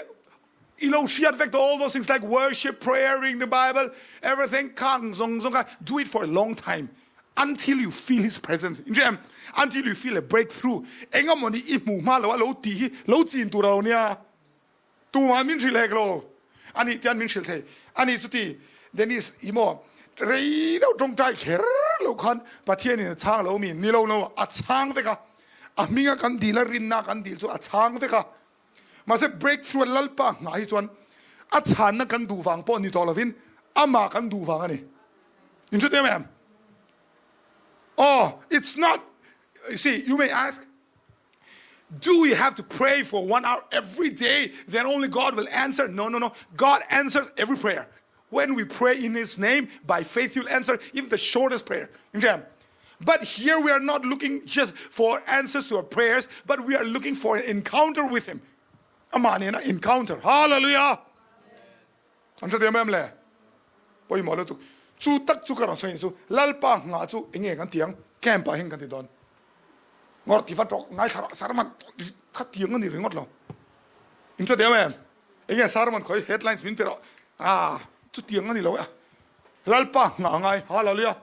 Speaker 1: i lo hriat vek to all those things like worship, prayer, reading the Bible, everything khang zawng zawng kha do it for a long time until you feel his presence. In hre em? Until you feel a breakthrough. Engamawni i hmuh hma lo a lo tih hi lo chin tur a lo nia. Tumah min hrilh hek lo. Ani tian min hrilh thei. Ani chuti Dennis i maw rei deuh tawngtai kher lo khan Pathian in a chhang lo mi ni lo lo a chhang vek a. A hminga kan dil a rinna kan dil chu a chhang vek a. Mahse breakthrough a Lalpa nghah hi chuan a chhanna kan duh vang pawh ni tawh lovin amah kan duh vang a ni. In hre em em? Oh, it's not, you see, you may ask, do we have to pray for one hour every day, then only God will answer? No, no, no. God answers every prayer. When we pray in His name, by faith He'll answer even the shortest prayer. In hre em? But here we are not looking just for answers to our prayers, but we are looking for an encounter with Him. Amah nena encounter. Hallelujah! An hre em em le? Pawimawh lutuk. Chu tak chu ka rawn sawi ni chu Lalpa nghah chu enge kan ti ang? Camp ah hian kan ti dawn. Ngawr ti vat rawh, ngaithla rawh, sermon kha tiang a ni ringawt lo. In hre em em? Enge sermon khawi headlines min pe rawh. Ah, chu tiang a ni lo e. Lalpa nghah ngai. Hallelujah.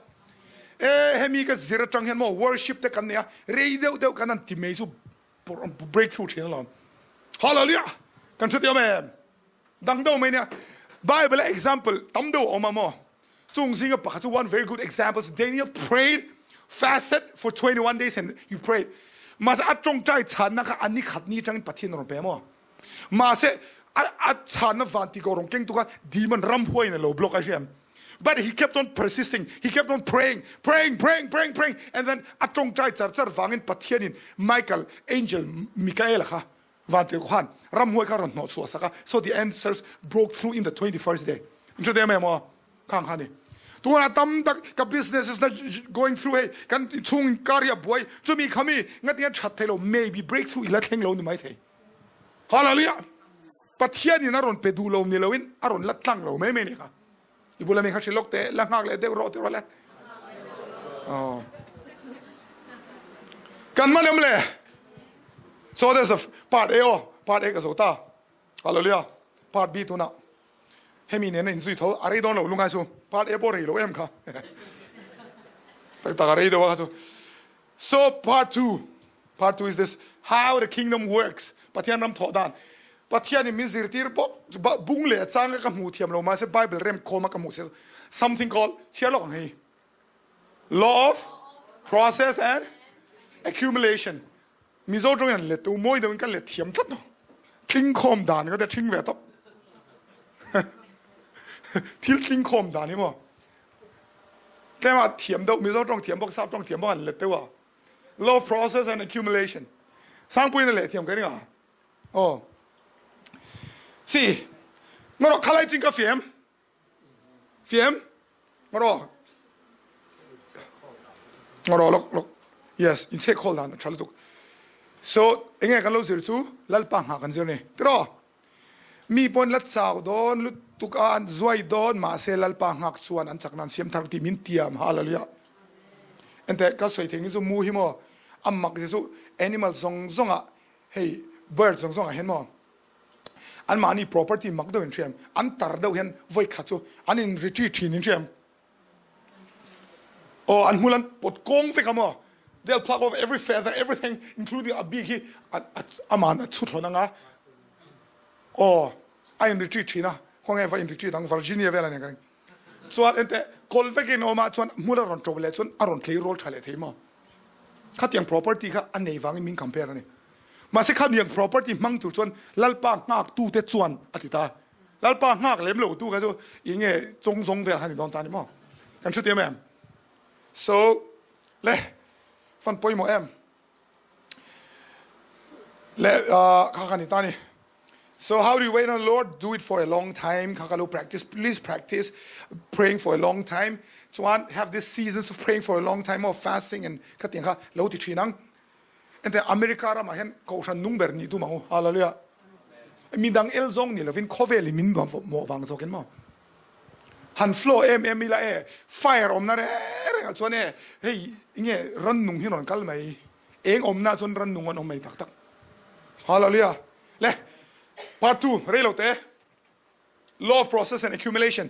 Speaker 1: E hemi ka zir atang hian maw worship te kan nei a, rei deuh deuh kan han ti mai chu breakthrough thin alawm. Hallelujah. Kan hre teh awm em? Dang deuh mai nia. Bible a example tam deuh a awm a maw? Chung zinga pakhat chu one very good example chu Daniel prayed, fasted for 21 days and he prayed. Mahse a tawngtai chhanna kha a ni khat ni atangin Pathian a rawn pe maw? Mahse a a chhanna van ti ko rawn keng tu kha demon ramhuai in a lo block a hriam. But he kept on persisting, he kept on praying, praying, praying, praying, praying, and then a tawngtai char char vangin Pathianin Michael, angel Mikaela kha vantirhkoh khan ramhuai kha rawn hnawh chhuah sak a, so the answers broke through in the 21st day. In hre em em aw? Khang kha ni. Tunah tam tak ka business is not going through hei kan chhung kar hi a buai chumi khami ngatinge that thei lo maybe breakthrough ila thleng lo ni mai thei. Hallelujah! Pathian in a rawn pe duh lo ni lo in a rawn la tlang lo mai mai ni kha. I bula mi kha hrilh lawk teh, la nghak leh deuh rawh ti rawh le. Oh. Kan man em le. So there's a part A oh, part A ka zo ta. Hallelujah. Part B tuna. Hemi nen in zui tho a rei dawn lo lungai chu. Part A pawh rei lo em kha. Tak tak a rei deuh a kha chu. So part 2. Part 2 is this how the kingdom works. Pathian ram thawh dan. Pathian in min zirtir bawk bung leh chang ka hmu thiam lo mahse Bible rem khawm a ka hmuh se something called chhiar lawk ang hei law of process and accumulation. Mizo tawng in let tu mawi deuh in kan let thiam tlat no. Tling khawm dan ka te thing ve top. Thil tling khawm dan hi maw. Tlema thiam deuh Mizo tawng thiam bawk sap tawng thiam bawk an let deuh a. Law of process and accumulation. Sangpuiin a leh thiam ka ring a. Oh. Si. Ngaro khalai ching ka fiam. Fiam. Ngaro. Ngaro lok lok. Yes, in che khol dan tha lutuk. So, enge kan lo zir chu lalpa ngha kan zir ni. Tiro. Mi pawn la chau dawn lutuk a, an zuai dawn, mahse Lalpa nghak chuan an chakna an siam thar ti min tiam, Hallelujah. Enteh ka sawi thei nge chu mu hi maw a mak zia chu animal zawng zawng ah hei bird zawng zawng ah hian maw an mahni property mak deuh in hriam, an tar deuh hian vawi khat chu an in retreat thin in hriam. Aw an hmul an pawt kawng vek a maw they'll pluck off every feather everything including a bik hi aman a chhut hlawn anga aw a in retreat thin a khawnge va in retreat ang Virginia vel a nia ka ring chuan enteh kawl vekin awm ah chuan hmul a rawn ṭo leh chuan a rawn tleirawl ṭha leh thei maw khatiang property kha a nei vangin min compare a ni mahse khamiang property hmang tur chuan Lalpa nghak tute chuan a ti ta. Lalpa nghak lem lo tu kha chu i nge chawng zawng vel kha ni dawn ta ni maw? Kan hre tiam em? So, le, fan pawimawh em? Le, kha kha ni ta ni. So how do you wait on the Lord? Do it for a long time. Kha kha lo practice. Please practice praying for a long time. Chuan have this seasons of praying for a long time of fasting and kha tiang kha lo ti thin ang. Ente America ramah hian kohhran nung ber nih tum ang u. Hallelujah. Midang el zawng ni lovin khawvel in min mawh vang zawkin maw. Han flow em em ila e fire awmna reng reng ah chuan e hei nge rannung hi rawn kal mai. Eng awmna chuan rannung an awm mai tak tak. Hallelujah. Le part 2 reilo te. Law of Process and Accumulation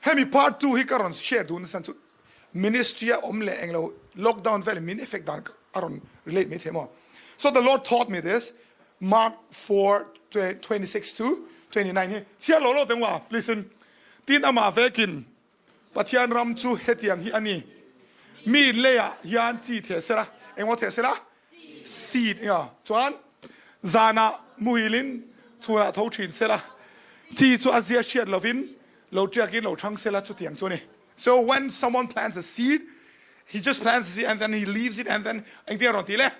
Speaker 1: Hemi part 2 hi ka rawn share duh nasa chu ministry a awm leh englo lockdown vel in min effect dan a rawn relate mai thei maw. So the Lord taught me this Mark 4 26 to 29 hi chhiar lo lo teng wa please in tin amah vekin Pathian ram chu hetiang hi a ni. Mi leiah hian chi theh sela, engmaw theh sela? Seed nia. Chuan zanah muhilin chhunah tho thin sela, chi chu a zia hriat lovin lo tiakin lo thang sela chutiang chu a ni. So when someone plants a seed, he just plants a seed and then he leaves it and then engtin a rawn ti le?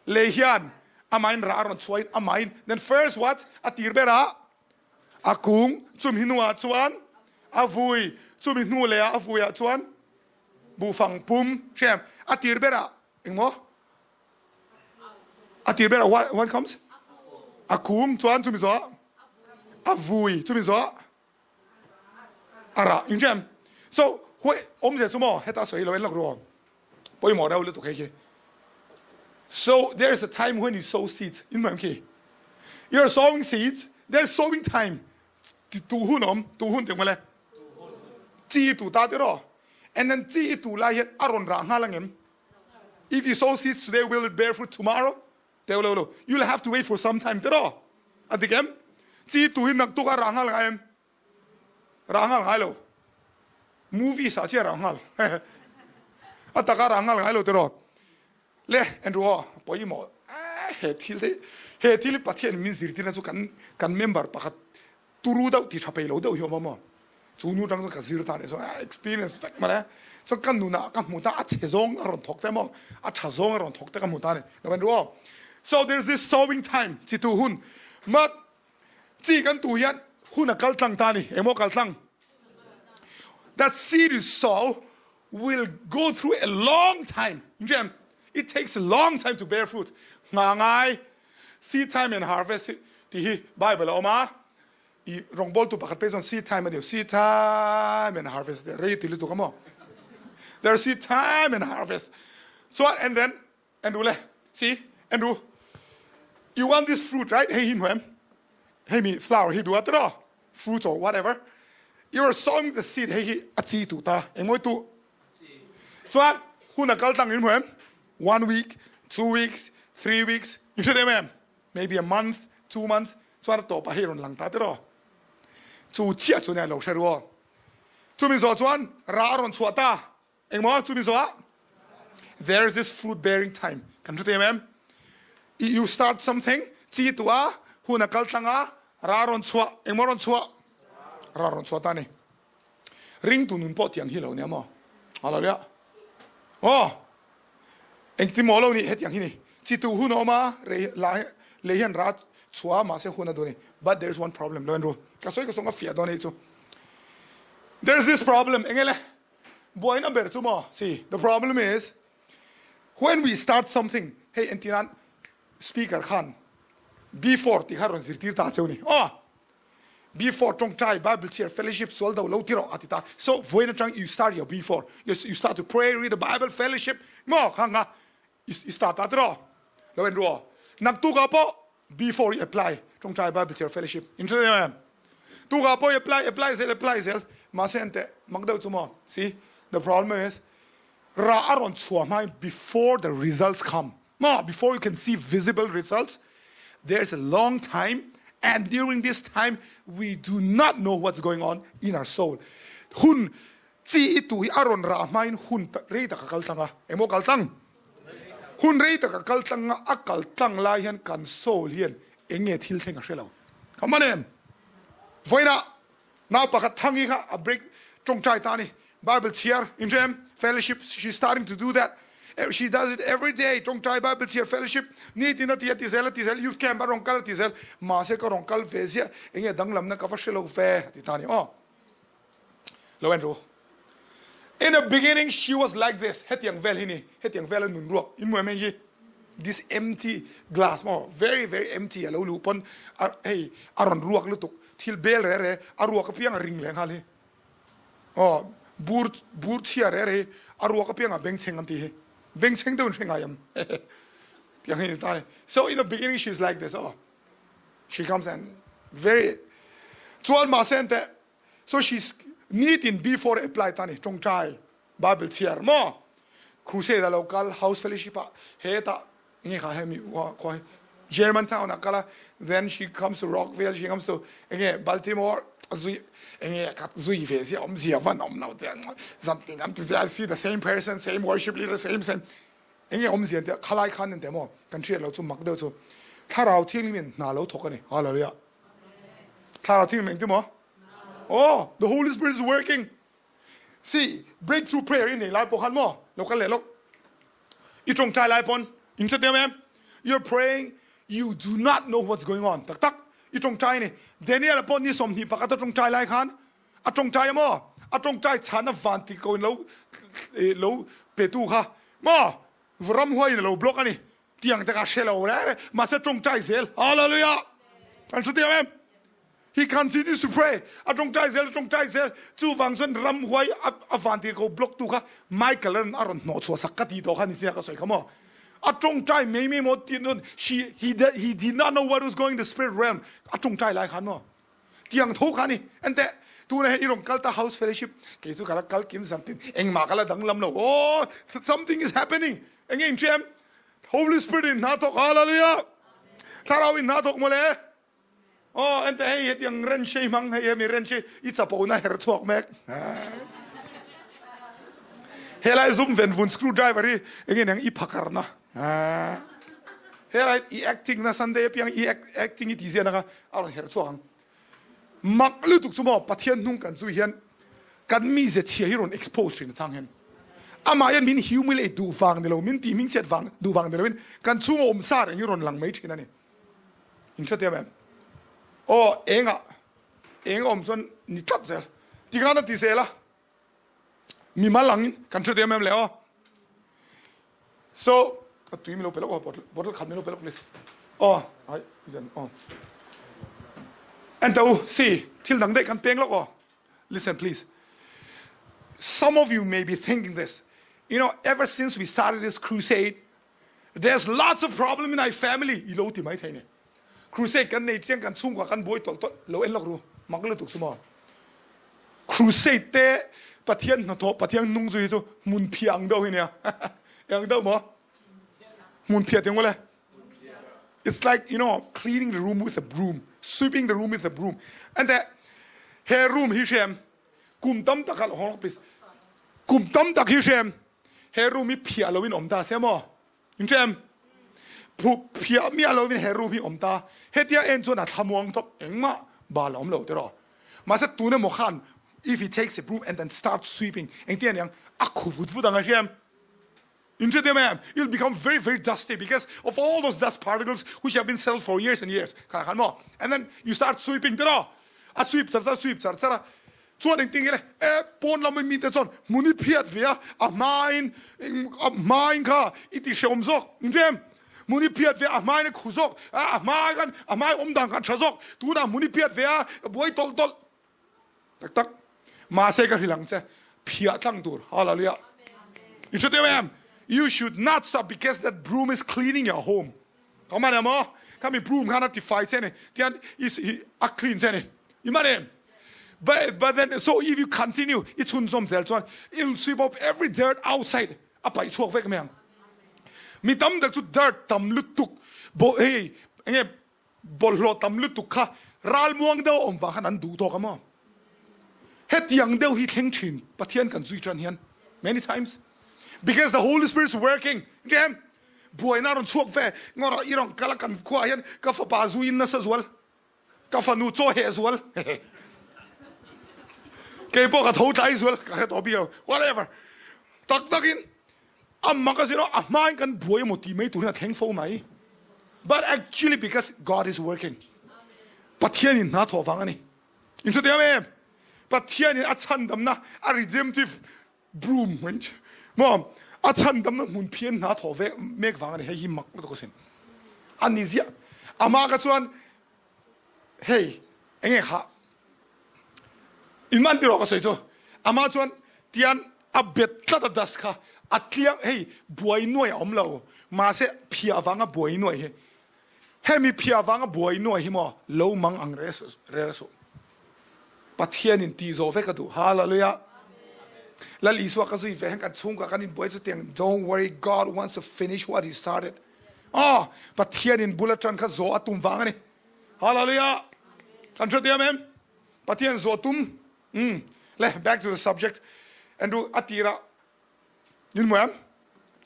Speaker 1: Lei hian amahin rah a rawn chhuahin amahin then first what? A tir berah A kung chumi hnuah chuan a vui, chumi hnu lehah a vuiah chuan buhfang pum hriam a tir berah engmaw? A tir berah what, what comes? A kung chuan chumi zawh a vui, chumi zawh a rah in hriam. So, huai awmzia chu maw heta sawi lo en lawk ru. Pawimawh reuh lutuk hei khi. So there is a time when you sow seeds. In hmuh em khi? You are sowing seeds, there is sowing time. Tu hun awm, tu hun ti mawle. Chi tu ta ti ro. And then chi tu lai hian a rawn rah nghal angem? If you sow seeds today, will it bear fruit tomorrow? Teu lo lo. You'll have to wait for some time ti ro. A dik em? Chi tu hi naktuk a rah nghal ngai em? Rah nghal ngai lo. Movies ah chiah rah nghal. A taka rah nghal ngai lo tiraw. Le Andrew aw pawimawh he thil te he thil hi Pathian min zirtirna chu kan kan member pakhat turu deuh ti tha peih lo deuh hi awm a maw. Chu nu tang chuan ka zir ta a nih chuan experience vek mawle. Chuan ka nunah ka hmu ta a chhe zawng a rawn thawk te maw a tha zawng a rawn thawk te ka hmu ta a ni. Lo en ru aw. So there is this sowing time chi tu hun but chi kan tu hian hun a kal tlang ta a ni. Engmaw kal tlang? That seed you sow will go through a long time. Inriam, it takes a long time to bear fruit. Nga ngai seed time and harvest ti hi Bible a awm a. I rawngbawltu pakhat pek chuan seed time a ni. Seed time and harvest rei ti lutuk a maw? There seed time and harvest. Chuan and then Andrew le see Andrew you want this fruit right? Hei hi hnuam. Hei mi flower hi duh a tiraw? Fruits or whatever. You are sowing the seed hei hi a chi tu ta. Engmawi tu. Chuan hun a kal tlang in hnuam. One week, 2 weeks, 3 weeks. In hre em em? Maybe a month, 2 months. Chuan a tawpah hei rawn lang ta tiraw? Chu chiah chu nia lo hre ru aw. Chumi zawh chuan ra a rawn chhuah ta. Engmaw chumi zawhah there is this fruit bearing time kan hre em em? You start something chi tu a hun a kal tlang a ra rawn chhuah engmaw rawn chhuah ra rawn chhuah ta ni. Ringtu nun pawh tiang hi lo nia maw? Hallelujah. Aw engtin maw lo nih hetiang hi ni. Chi tu hun a awm a rei la lei hian ra chhuah a mahse hun a duh a ni. But there is one problem lo en ru. Ka sawi ka sawng a fiah dawn a nih chu. There is this problem enge le buaina ber chu maw? See the problem is when we start something hei entir nan speaker khan before tih kha rawn zirtir ta cheu ni. Aw Before tawngtai Bible chhiar fellowship sual do lo ti rawh a ti ta. So vawiin atang you start your before you start to pray read the Bible fellowship maw kha nga i start ta ti rawh lo en ru aw. Naktuk ah pawh before i apply tawngtai Bible chhiar fellowship in hre em em. Tuk ah pawh i apply apply zel apply zel mahse en teh mak deuh chu maw see the problem is rah a rawn chhuah hmain before the results come maw before you can see visible results there is a long time and during this time we do not know what's going on in our soul hun chi i tu hi a rawn rah hmain hun rei tak a kal tlang a engmaw kal tlang hun rei tak a kal tlang a a kal tlang lai hian kan soul hian eng nge thil thleng a hre lo ka man em vawiinah nau pakhat thangi kha a break tawngtai ta a ni Bible chhiar inrem fellowship she starting to do that she does it every day tawngtai Bible chhiar fellowship nitin a ti a ti zel a ti zel youth camp a rawn kal a ti zel mahse ka rawn kal ve ziah enge danglamna ka va hre lo ve a ti ta a ni aw lo en ru in the beginning she was like this hetiang vel hi ni hetiang vel a nun ruak in hmu em hei hi this empty glass maw very very empty a lo luh pawn hei a rawn ruak lutuk thil bel re re a ruak apiang a ring leh nghal hi aw bur bur chhia re re hi a ruak apiang a bengchheng an tih hi bengchheng deuh in hre ngai ang tiang hi ni ta ni so in the beginning she is like this aw she comes and very chuan mahse an teh so she's nitin before apply ta ni tawngtai Bible chhiar maw crusade a lo kal house fellowship ah hetah nge kha hemi khua hi Germantown ah kal a then she comes to Rockville she comes to enge Baltimore zui enge khat zui ve zia awm zia van awm lo te something an ti zia I see the same person same worship leader same same enge awm zia tia khalai khan ente maw kan hriat lo chu mak deuh chu thlarau thianghlim in hna lo thawk ani hallelujah thlarau thianghlim engti maw oh the holy spirit is working See, breakthrough prayer i nei lai pawh khan maw lo kal leh lawk. I tawngtai lai pawn in hre em em. You're praying, you do not know what's going on. Tak tak, i tawngtai ni. Daniel pawh ni 21 a tawngtai lai khan a tawngtai maw? A tawngtai chhana van ti ko in lo lo pe tu kha maw? Ramhuai in a lo block ani. Tiang te kha hre lo re re. Mahse tawngtai zel. Hallelujah. An hre em em. He continues to pray. A tawngtai zel, a tawngtai zel. Chuvang chuan ramhuai a van tir ko block tu kha Michael an a rawn hnawh chhuah sak ka ti tawh kha ni sia ka sawi kha maw. A tawngtai mai mai maw ti nun she he he did not know what was going in the spirit realm. A tawngtai lai khan maw. Tiang tho kha ni. Ente tuna he i rawn kal ta house fellowship kei chu kala kal kim zantin engmah kala danglam lo. Oh, something is happening. Enge in hriam? Holy Spirit in hna thawk. Hallelujah. Thlarau in hna thawk mawle. Aw ente hei hetiang wrench hi hmang hei hemi wrench hi i chapona her chhuak mek. Helai zum ven vun screwdriver hi enge nang i phakarna. Helai i acting na Sunday apiang i acting i ti zia na kha a rawn her chhuak ang. Mak lutuk chu maw Pathian hnung kan zui hian. Kan mize chhia hi rawn expose thin a chang hian. Amah hian min humiliate duh vang ni lo, min tih hming chhiat vang duh vang ni loin kan chhunga awm sa reng hi rawn lang mai thin a ni. In hrethiam em? Aw, engah eng a awm chuan ni tlat zel. Tikhan a ti zel a. Mimal angin kan hrethiam em le aw. So, a tui min lo pe lawk aw, bottle, bottle khat min lo pe lawk please. Aw, ai, zen, aw. En ta u, si, thil dang daih kan peng lawk aw. Listen please. Some of you may be thinking this. You know, ever since we started this crusade, there's lots of problem in our family. I lo ti mai thei ne. Crusade kan nei chiang kan chhungkua kan buai tawlh tawlh lo en lawk ru. Mak lutuk chu maw. Crusade te Pathian hnathawh Pathian nung zui chu hmun phiah ang deuh hi nia. Eng deuh maw? Hmun phiah ti ngawle. It's like, you know, cleaning the room with a broom, sweeping the room with a broom. And the he room hi hrem kum tam tak hong please. Kum tam tak hi hrem he room hi phiah lo in om ta se maw? In hrem phu phiah miah lo in he room hi om ta. Hetia en chuan a thlamuang chawp engmah bal a awm lo tiraw. Mahse tun emaw khan if he takes a broom and then starts sweeping engtin aniang a khu vut vut ang a hrem. Inhrethiam em? It'll become very very dusty because of all those dust particles which have been settled for years and years. Kha khan maw? And then you start sweeping tiraw? A sweep char char sweep char char a, chuan engtin nge le? E, pawn lam mi te chuan hmun i phiat ve a, a hmain a hmain kha i ti hrehawm zawk. Inhrethiam em? Hmun i phiat ve a, a hmain a khu zawk, a hma khan a hmai awm dan khan tha zawk. Tunah hmun i phiat ve a, buai tawlh tawlh. Tak tak. Mahse ka hrilh ang che, phiah tlang tur. Hallelujah. In hre teu em? You should not stop because that broom is cleaning your home. Ka man em aw? Kha mi broom khan a ti fai che ni. Tian is a clean che ni. I man em? But, but then, so if you continue, i chhunzawm zel chuan, it'll sweep off every dirt outside. A paih chhuak vek mai ang. Mi tam tak chu dirt tam lutuk. Bo, hei, enge, Bawlhhlawh tam lutuk kha ralmuang deuh a awm vang khan an duh tawk a maw? Hetiang deuh hi thleng thin Pathian kan zui tan hian many times because the Holy Spirit is working Jem buaina a rawn chhuak ve ngawr a i rawn kal a kan khuaah hian ka fapa zu in nasa zual ka fanu chaw heh zual kei pawh ka tho tlai zual ka hre tawh bik lo whatever tak takin A mak a zir a, a hmain kan buai emaw tih mai tur hian a thleng fo mai. But actually because God is working. Pathian in hna thawh vang a ni. In hre em? Pathian in a chhandamna a redemptive broom maw a chhandamna hmun phian hna thawh ve mek vang a ni. Hei hi mak lutuk asin. A ni ziah. Amah ka chuan hei enge kha in man tiraw ka sawi chu amah chuan tian a bet tlat a dust kha a tliang hei buai nuai a awm lo mahse phiah vanga buai nuai hi hemi phiah vanga buai nuai hi maw lo mang ang re re suh Pathian in tih zawh vek a duh hallelujah Lal Isua ka zui ve hian kan chhungkua kan inbuai chu tiang don't worry God wants to finish what he started Aw, Pathianin bul atang kha zawh a tum vang a ni. Hallelujah! Kan hre diam em? Pathian zawh tum. Umm. Le, back to the subject. Andrew, a tirah nin mu em?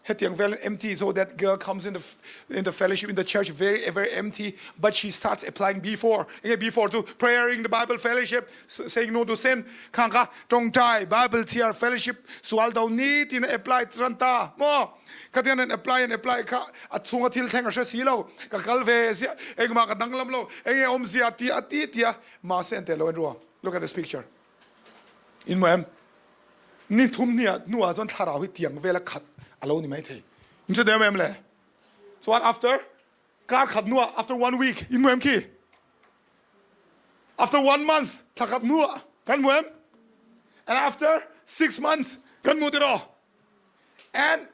Speaker 1: Hetiang velin empty, so that girl comes in the in the fellowship in the church very very empty, but she starts applying before. Enge before chu praying the Bible fellowship, saying no to sin. Khang kha tawngtai, Bible chhiar, fellowship, sual do ni tin apply tran ta. Maw? Khatiang an apply an apply kha a chhunga thil thleng a hre si lo. Ka kal ve ziah, engmah ka danglam lo, enge awmzia ti a ti tia mahse an tel lo en rua. Look at this picture. In maw em? Ni thum hniah hnuah chuan thlarau hi tiang vela khat a lo ni mai thei. In hre deuh em le? Chuan after kar khat hnuah after one week in hmu em khi? After one month thla khat hnuah kan hmu em? And after 6 months kan hmu tiraw? And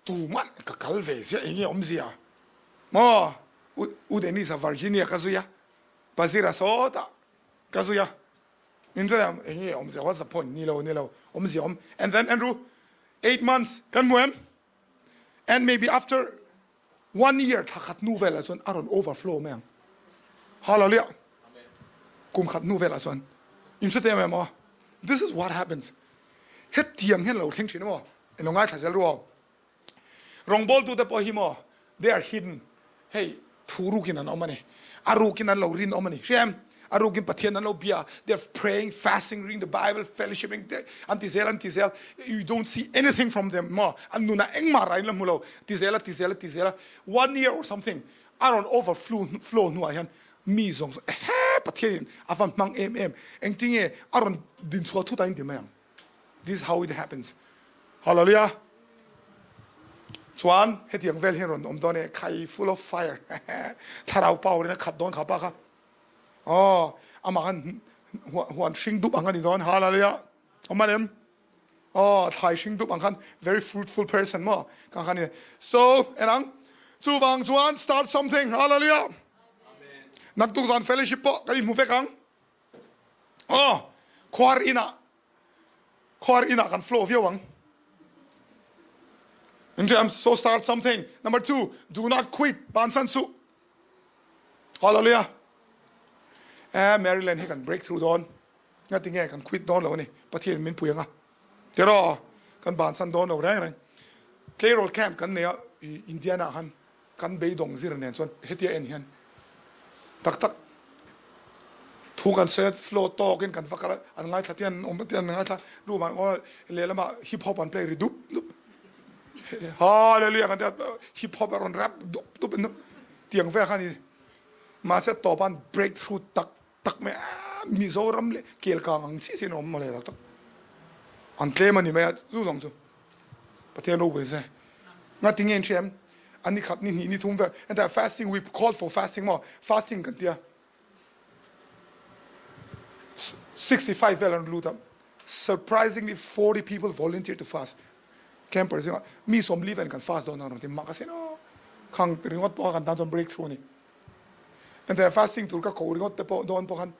Speaker 1: tuman ka kal ve ziah enge awmzia maw U Denisa Virginia ka zui a Pazira sawtah ka zui a in chuan enge awmzia what's the point ni lo ni lo awmzia awm and then Andrew 8 months kan hmu em and maybe after one year thla khat nu velah chuan a rawn overflow mai ang hallelujah kum khat nu velah chuan in hre te em aw this is what happens hetiang hian lo thleng thin emaw eng lo ngaithla zel ru aw rawngbawltu te pawh hi maw they are hidden hei thu rukin an awm a ni a rukin an lo rin awm a ni hria em. A rukin Pathian an lo bia, they are praying, fasting, reading the Bible, fellowshipping, an ti zel, an ti zel. You don't see anything from them. Ma, an nuna engmah ra in la hmu lo. Ti zel a, ti zel a, ti zel a. One year or something, a rawn overflow flow hnuah hian mi zawng zawng ehe Pathian in a van hmang em em. Engtinge a rawn din chhuah thut a in ti mai ang. This is how it happens. Hallelujah. Chuan hetiang vel hian rawn awm dawn e, khai full of fire. Thlarau power in a khat dawn kha pa kha. Oh, amah khan huan hring dup ang a ni dawn. Hallelujah. Awm a nem. Oh, thlai hring dup ang khan very fruitful person maw ka khan ni. So, enang chuvang chuan start something. Hallelujah. Naktuk zan fellowship pawh kan inhmu vek ang. Oh, khuar inah khuar inah kan flow viau ang. In terms, so start something. Number two, do not quit. Bansan su. Hallelujah. Eh, Maryland hi kan breakthrough dawn. Nga tinge kan quit dawn lo ani. Pathian min pui anga. Tiro kan bansan dawn lo reng reng. Tleirawl camp kan nei a Indiana khan Kan beidawng zir nen chuan hetia en hian tak tak thu kan sawi a, flow tawkin kan va kal a, an ngaithla te an awm te an ngaithla room ah aw lehlamah hip hop an play ri dup dup hallelujah kan tia hip hop a rawn rap dup dup in tiang vel kha a ni mahse tawp an break through tak tak mai a Mizoram leh Kelkang ang chiah chiah in a awm mawle tak tak an tlem a ni mai a chu zawng chu Pathian ropui se ngati nge in hria em an ni khat ni hnih ni thum vel enta fasting we call for fasting maw fasting kan tia 65 vel an lut a surprisingly 40 people volunteer to fast camper zinga mi 40 vel kan fast dawn a rawn ti mak asin aw khang ringawt pawh kha kan tan chuan breakthrough a ni. Ente fasting tur ka ko ringawt te pawh dawn pawh khan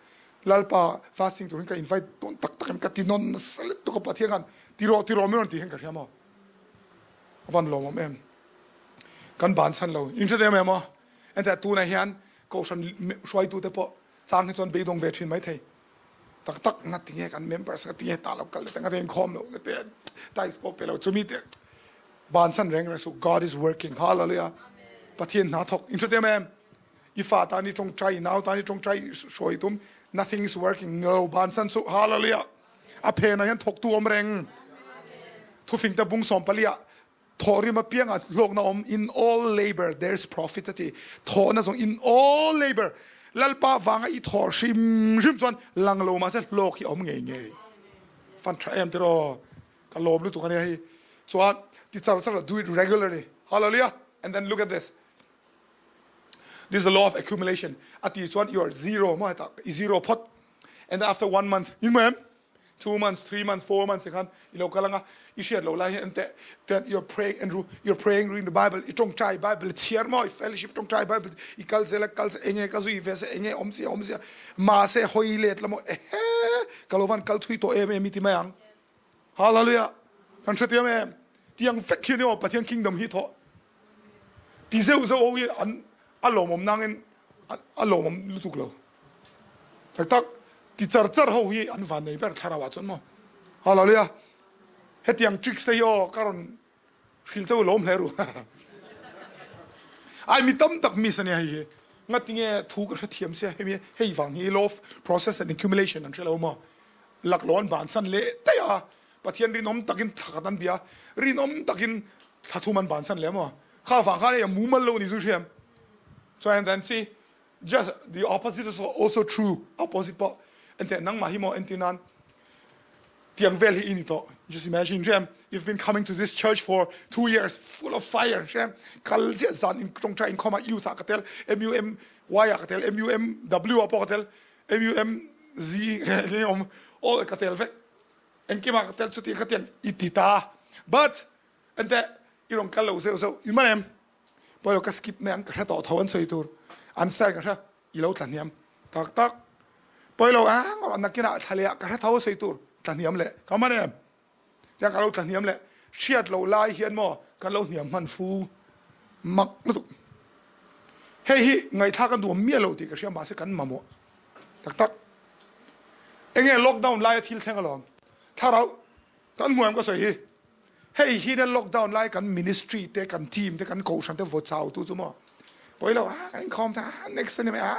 Speaker 1: Lalpa fasting tur hin ka invite dawn tak tak em ka ti nawn nasa lutuk a Pathian khan ti rawh ti rawh min rawn ti hian ka hria maw? A van lawmawm em? Kan bansan lo in hre em em aw? Ente tunah hian kohhran hruaitu te pawh chang hi chuan beidawng ve thin maithei tak tak ngati nge kan members ngati nge tah lo kal leh te ngati inkhawm lo leh te tithe pawh pe lo chumi te Bansan reng reng suh, God is working. Hallelujah. Pathian hna thawk. In hre em? I fa tan i tawngtai, i nau tan i tawngtai sawi tum. Nothing is working. No, bansan suh. Hallelujah. A phen ah hian thawktu awm reng. Thufing te bung sawm pali ah thawhrim apiang ah hlawkna awm. In all labor there is profit a ti. Thawhna zawng in all labor. Lalpa vanga i thawh hrim hrim chuan lang lo mahse hlawk hi awm ngei ngei. Fan tha em tiraw. Ka lawm lutuk ania hei. Chuan ti char char do it regularly. Hallelujah. And then look at this. This is the law of accumulation. A ti chuan you are zero mo heta i zero phot. And then after one month, in mo em? 2 months, 3 months, 4 months khan i lo kal anga i hriat lo lai hian te then you're praying and you're praying reading the Bible i tawngtai Bible chhiar mo i fellowship tawngtai Bible i kal zela kal enge ka zui ve se enge om sia om sia ma se hoi let lamo ehe ka lo van kal thui to em em i ti mai ang Hallelujah! Kan hrethiam em? Tiang vek hi ani aw Pathian kingdom hi thawh ti zeuh zeuh ho hi an a lawmawm nangin a lawmawm lutuk lo. Tak tak ti char char ho hi an van nei ber thlarau ah chuan maw. Hallelujah! Hetiang tricks te hi aw ka rawn Hril cheu lawm hle ru. Ai mi tam tak miss ania hei hi. Ngatinge thu ka hrethiam sia hemi hei vang hi law of process and accumulation an hre lo maw. Laklawh an bansan leh daih a. Pathian rinawm takin thla khat an bia. Rinawm takin thla thum an bansan leh maw. Kha vang khan hei a mumal lo ni chu hriam. Chuan then chi just the opposite is also true. Opposite pawh enteh nangmah hi maw entir nan Tiang vel hi i ni tawh. Just imagine Hrem, you've been coming to this church for 2 years, full of fire. Hrem, kal ziah zan in tawngtai inkhawm ah youth ah ka tel, MUMY ah ka tel, MUMW ah pawh ka tel, MUMZ nge awm all ka tel vek. Engkim ah ka tel chutiang khatiang i ti ta. But enteh i rawn kal lo zeuh zeuh i man em? Pawilo ka skip mai ang ka hre tawh tho an sawi tur. An style ka hre. I lo tla hniam tak tak. Pawi lo ang rawh nakinah thla leh ah ka hre tho sawi tur tla hniam leh ka man em? Tiang ka lo tla hniam leh hriat loh lai hian maw kan lo hniam hman fu mak lutuk. Hei hi ngaihthlak a nuam miah lo tih ka hria mahse kan mamawh tak tak. Enge lockdown laia thil thleng alawm thlarau kan hmu em ka sawi hi. Hei hi nia lockdown lai kan ministry te kan team te kan kohhran te vaw chau tu chu maw pawi lo a kan inkhawm ta next ani mai a.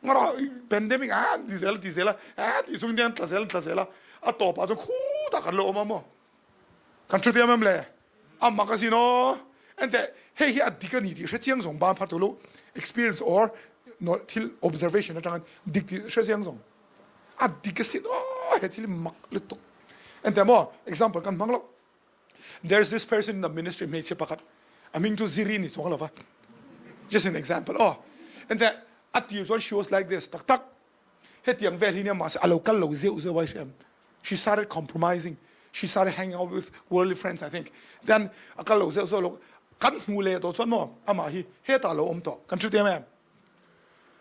Speaker 1: Ngara pandemic a ti zel ti zel a a ti chung hian tla zel tla zel a a tawpah chuan khutah kan lo awm a maw kan thu tiam em le a mak asin aw ente hei hi a dik a ni tih hre chiang zawng ban phar tulu experience or no thil observation atangin dik tih hre chiang zawng a dik asin aw he thil mak lutuk ente maw example kan hmang lo There's this person in the ministry hmeichhe pakhat a hming chu Ziri ni chuang lova just an example oh and that a tir chuan she was like this tak tak hetiang vel hi nia mahse a lo kal lo zeuh zeuh ai hriam she started compromising she started hanging out with worldly friends I think then a kal lo zeuh zeuh lo kan hmu leh tawh chuan maw amah hi hetah lo awm tawh kan hre em em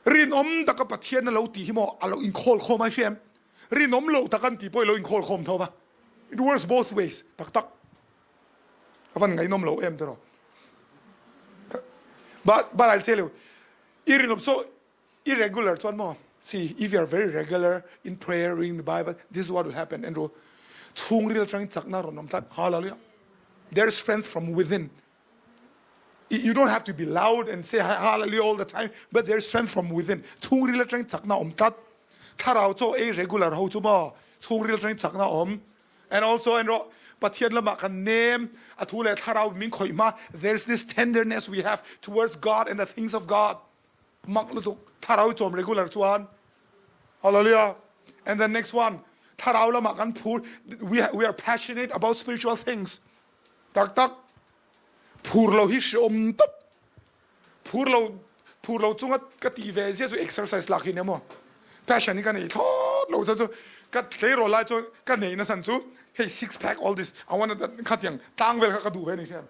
Speaker 1: rinawm taka Pathian a lo tih hi maw a lo inkhawl khawm ai hriam rinawm lo tak an tih pawh i lo inkhawl khawm tho va It works both ways. Tak tak. A van ngaihnawm lo em tiraw. But, but I'll tell you, i rinawm so irregular chuan maw, see, if you are very regular in prayer, reading the Bible, this is what will happen. Andrew, chhungril atangin chakna rawn awm tlat. Hallelujah. There is strength from within. You don't have to be loud and say hallelujah all the time, but there is strength from within. Chhungril atangin chakna awm tlat. Thlarau chaw ei regular ho chu maw chhungril atangin chakna awm. And also en rawh Pathian lamah kan nem a thu leh thlarau min khawih hma there's this tenderness we have towards God and the things of God. Mak lutuk thlarau chawm regular chuan hallelujah. And the next one thlarau lamah kan phur we, we are passionate about spiritual things. Tak tak phur lo hi hreawm tawp. Phur lo phur lo chunga ka tih ve zia chu exercise lak hi nia maw. Passion hi ka nei thlawt lo chuan chu ka tleirawl lai chuan ka nei nasan chu hei six pack all this I want khatiang tlang vel kha ka duh ve ni hian.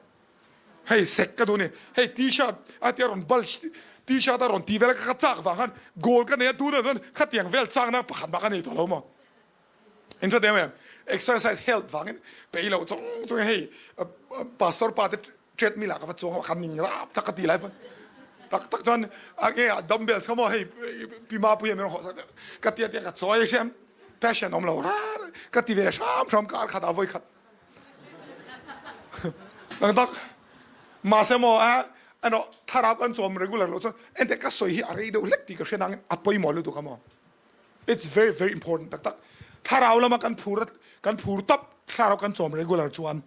Speaker 1: Hei sek ka duh ni. Hei t-shirt a tia rawn bulge t-shirt a rawn tih vel ka chak vang khan goal ka nei a tunah chuan khatiang vel chakna pakhat mah ka nei tawh lo maw. In hre em em exercise health vangin pei lo chung chung hei pastor pa te treadmill ah ka va chuang khan ning rap tak ka ti lai pon tak tak chuan a nge a dumbbells kha mo hei pi ma pui mi ho sak ka tia tia ka choi hrem passion om lo ra ka ti ve hram hram kar khat a voi khat nang tak ma se mo a ano tharau kan chom regular lo chuan ente ka soi hi a rei deuh hlek ti ka hre nang a pawimawh lutuk a mo It's very very important taktak. Thlarau lama kan phur kan phur top thlarau kan chawm regular chuan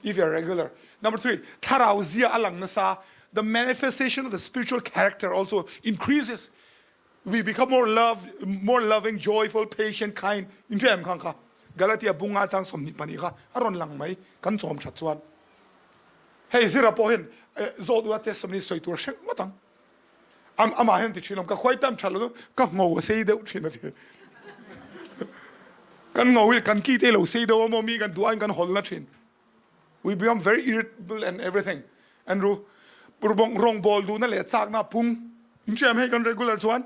Speaker 1: if you are regular. Number 3, thlarau zia alang nasa the manifestation of the spiritual character also increases. We become more love, more loving, joyful, patient, kind. In em khang kha. Galatia bunga chang somni pani kha aron lang mai kan chawm that chuan. Hei zira pawh hin zawt ula testimony soi tur hreng ngawt ang. Amah hian ti thin awm ka khuai tam tha lo ka ngo a sei deuh thin a ti. Kan ngo hi kan ki te lo sei deuh a mi kan duh aiin kan hawl na thin. We become very irritable and everything. Andrew rong ball duhna leh chakna pung in hriam hei kan regular chuan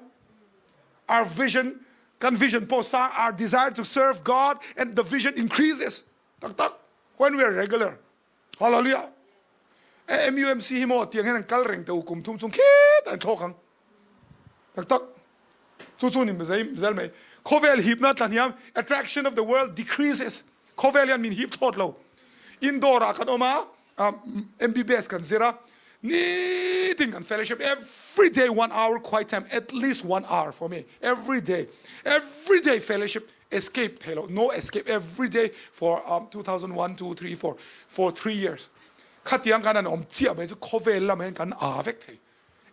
Speaker 1: our vision kan vision pawh sang our desire to serve God and the vision increases tak tak when we are regular. Hallelujah. MUMC hi maw tiang hian an kal reng te u kum thum chung khit an thlawk ang. Tak tak. Chu chu ni zel mai. Khawvel hipna tla hniam attraction of the world decreases. Khawvel hian min hip thlawt lo. Indoor ah kan awm a, MBBS kan zir a, nitin kan fellowship every day one hour quiet time at least one hour for me every day. Every day fellowship Escape thei lo, no escape every day for um, 2001, 2, 3, 4, for 3 years. Khatiang kan an awm chiah mai chu khawvel lam hian kan a vek thei.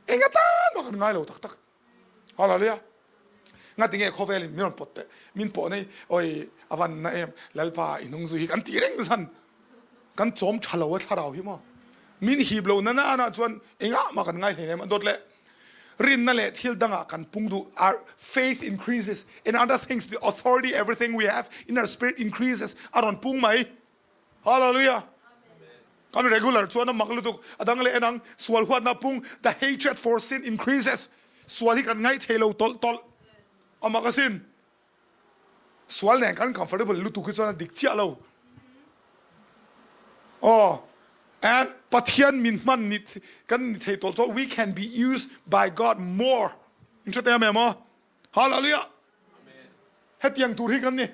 Speaker 1: Enga tan mah kan ngai lo tak tak. Hallelujah. Nga tinge khawvel in min rawn pawt teh. Min pawh nei oi avan na em lalpa i hnung zu hi kan ti reng san. Kan chawm tha lo a thlarau hi maw. Min hip lo na na na chuan engah mah kan ngai hleinem an dawt le. Rinna leh thil dangah kan pung duh. Our faith increases in other things, the authority, everything we have in our spirit increases. A rawn pung mai. Hallelujah. Kan regular chuan a mak lutuk. A dang leh enang sual huatna pung. The hatred for sin increases. Sual hi kan ngaih thei lo tawlh tawlh. A mak asin. Sual nen kan comfortable lutuk hi chuan a dik chiah lo. Aw, and Pathian min hman ni kan ni thei tawh chuan we can be used by God more. In hre te em aw? Hallelujah. Hetiang tur hi kan ni.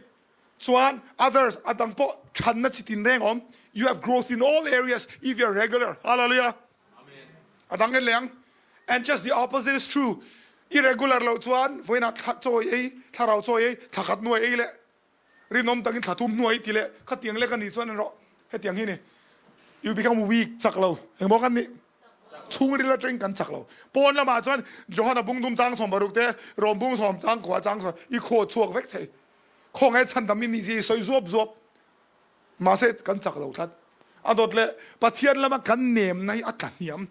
Speaker 1: Chuan others adang pawh thanna chitin reng awm. You have growth in all areas if you are regular. Hallelujah. Adang en leng. And just the opposite is true. I regular loh chuan vawiinah thla chaw i ei, thlarau chaw i ei, thla khat hnuai ei leh rinawm takin thla thum hnuai i ti leh khatiang lek a nih chuan erawh hetiang hi ni. You become weak, chak lo. Engmaw kan nih? Chhungril atangin kan chak lo. Pawn lamah chuan Johana bungdum chang 60 te, Rom bung sawm chang khua chang sawm i khaw chhuak vek thei. Khawngaih chhandam i nih zia i sawi zuap zuap. Mahse kan chak lo tlat. A dawt leh Pathian lama kan nemna hi a tla hniam.